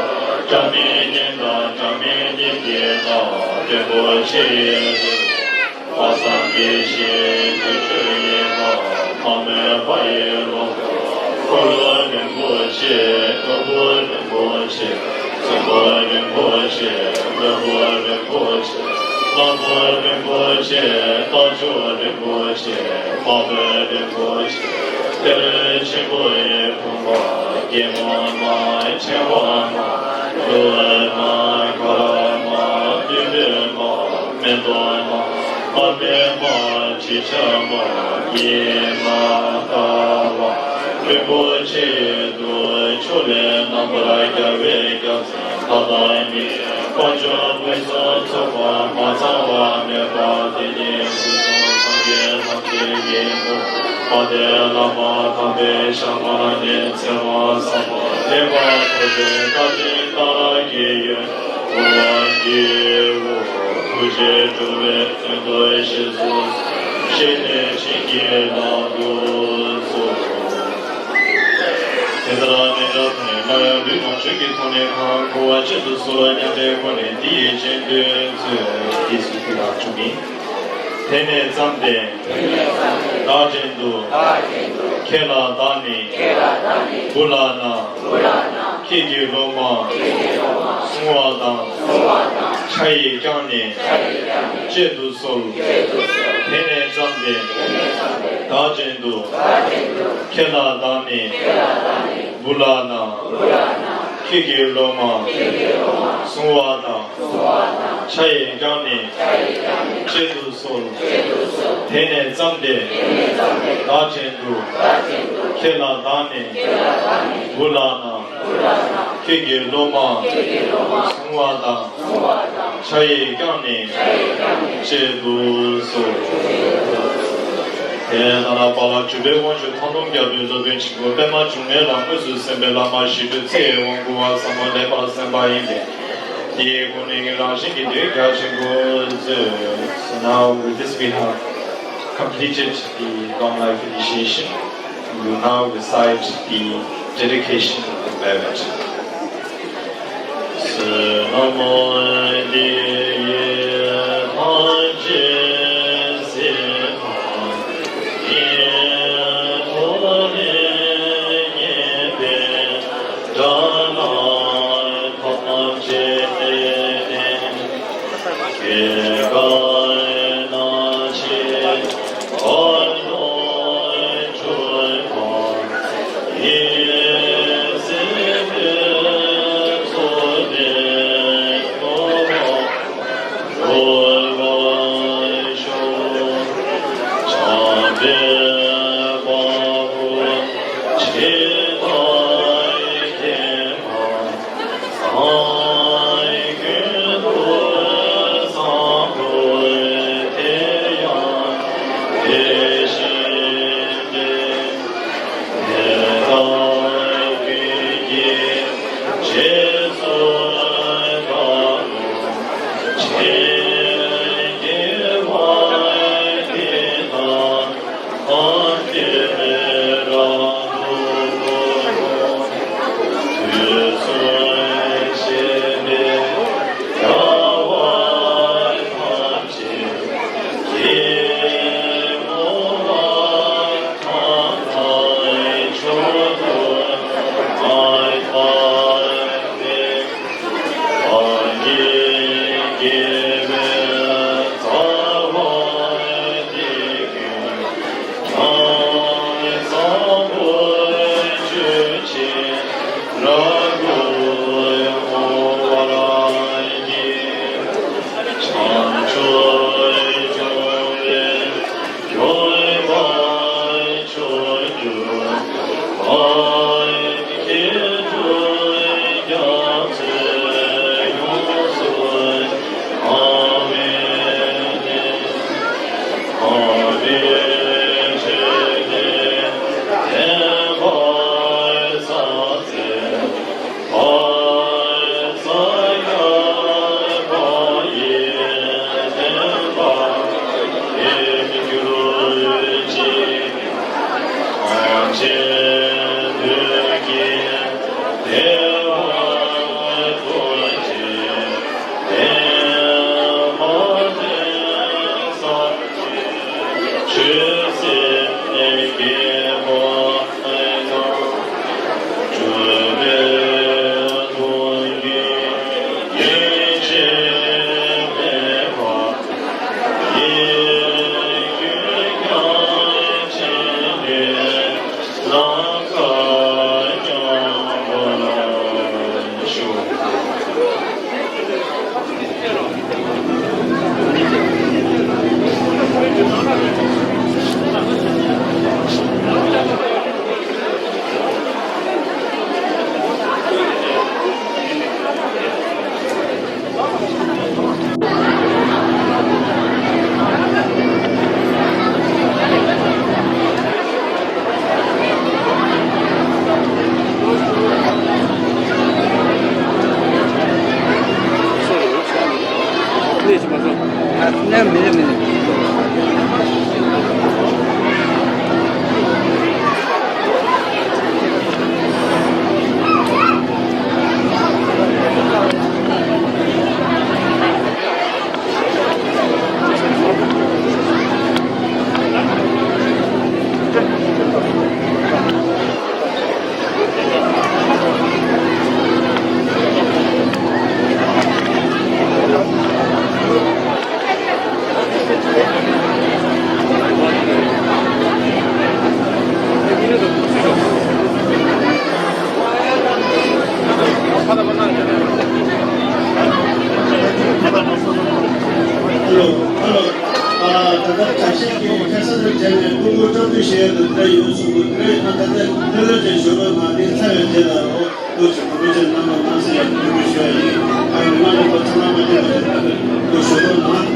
སྒྲ་མི་སྙན་དང་སྒྲ་མི་སྙན་གྱི་ནང་བདེ་པོ་ཆེ་ཡི་ལུས། དཔག་བསམ་དགྱེས་བཞིན་དུས་མཆོད་ཡེ་མ་མ་མོས་པ་ཡི་ལོངས་སྐུ་འཁོར་ལོ་རིན་པོ་ཆེ། ནོར་བུ་རིན་པོ་ཆེ། སྲིན་པོ་རིན་པོ་ཆེ། ལྷུན་པོ་རིན་པོ་ཆེ། གླང་པོ་རིན་པོ་ཆེ། རྟ་མཆོག་རིན་པོ་ཆེ། དམག་དཔོན་རིན་པོ་ཆེ། གཏེར་ཆེན་པོ་ཡི་བུམ་པ། རྒྱལ་མོ་མ། ཆེན་པོ་མ། ཀླུ་མ། ག་ར་མ། བདུད་འདུལ་མ། མེ་ཏོག་མ། མར་མེ་མ། དྲི་ཆབ་མ། ཉི་མ་ཟླ་བ་རིན་པོ་ཆེ་ཡི་དུ་ཆོས་ལས་རྣམ་པར་རྒྱལ་བའི་རྒྱལ་མཚན་མཐའ་དག་ནི། དཀོན་མཆོག་ཕུན་སུམ་ཚོགས་པ་མ་ཚང་བ་མེད་པ་དེ་ཉིད་ཕུན་སུམ་ཚོགས་པའི་ལམ་འདི་ཉིད་དུ། དཔལ་ལྡན་བླ་མ་དམ་པའི་ཞལ་སྔ་ནས་ཚེ་དབང་བཟང་པོ་ལེགས་པར་ཐོས་པའི་བཀའ་དྲིན་གཏེར་གྱི་ཡོན་དབང་གིས་ཐུགས་རྗེས་འགྲོ་བའི་དོན་དུ་ཞེས་སུ་བཤད་ནས་བྱིན་གྱིས་བརླབ་ཏུ་གསོལ། དེ་ལྟར་མཎྜལ་ཕུལ་ནས་སླར་ཡང་ལུས་དང་ལྗོན་གྱི་ཐོག་ནས་གང་དགོས་པ་བཅས་སུ་གསོལ་བ་མཉམ་པའི་སྒོ་ནས་འདི་ཡི་རྗེས་ཟློས་མཛོད། དེ་ནས་བརྩམས་ཏེ། བདག་བཞིན་དུ། ཁྱེད་ལ་བདག་ནི། བུ་ལགས་ན། ཁྱེད་ཀྱི་སློབ་མ། བསྲུང་བ་དང་། ཕྱག་གིས་བསྐྱངས་ནས། བཅད་དུ་གསོལ། དེ་ནས་བརྩམས་ཏེ། བདག་བཞིན་དུ། ཁྱེད་ལ་བདག་ནི། བུ་ལགས་ན། ཁྱེད་ཀྱི་སློབ་མ། བསྲུང་བ་དང་། ཕྱག་གིས་བསྐྱངས་ནས། བཅད་དུ་གསོལ། དེ་ནས་བརྩམས་ཏེ། བདག་བཞིན་དུ། ཁྱེད་ལ་བདག་ནི། བུ་ལགས་ན། ཁྱེད་ཀྱི་སློབ་མ། བསྲུང་བ་དང་། ཕྱག་གིས་བསྐྱངས་ནས། བཅད་དུ་གསོལ། དེ་ནས་ལ་པ་ལ་འཇུག་པའི་དབང་ཕྱུག་མཐའ་སྟོངས་རྒྱལ་པོའི་སློབ་དཔོན་ཆེན་པོ་པདྨ་འབྱུང་གནས་ལ་དངོས་སུ་གསན་པའི་བླ་མ་ཞི་ཁྲོའི་ཚེ་ཡི་དབང་བསྐུར་བ་ཟབ་མོ་ལེགས་པར་གསན་པ་ཡིན་པས། དེའི་སྒོ་ནས་ངས་རང་བཞིན་གྱི་འདོད་རྒྱལ་ཆེན་པོ་མཛོད། So now with this we have completed the long life initiation. We will now recite the dedication of the merit. ནས་ཅི་མ་སོང་། ཨ་ནས་མི་ནས་མི་ནས། ཨ་ད་ལྟ་བྱ་བྱེད་ཀྱི་ཁ་སང་དུ་བྱས་ནས་ཕྲུ་གུ་བཀྲ་ཤིས་ཤེས་ཡོན་དུ་བསྡད་ཡོད་གསུངས་འདུག་དེ་ཡང་ད་ལྟ་ལྷོད་ལྷོད་ཅིག་ཞུ་བ་མ་དེ་ཚ་བའི་རྗེས་ལ་འོ་ལྟོས་ཤིག་གོ་བོད་ཆེན་རྣམ་པ་གནང་སེ་ཡང་ཕྲུ་གུ་ཞུ་བ་ཡིན། ཨ་ཡི་མ་ལུས་པ་ཚང་མ་མ་བསྟན་པ་ཞིག་ལྟོས་ཞུ་བ་མ།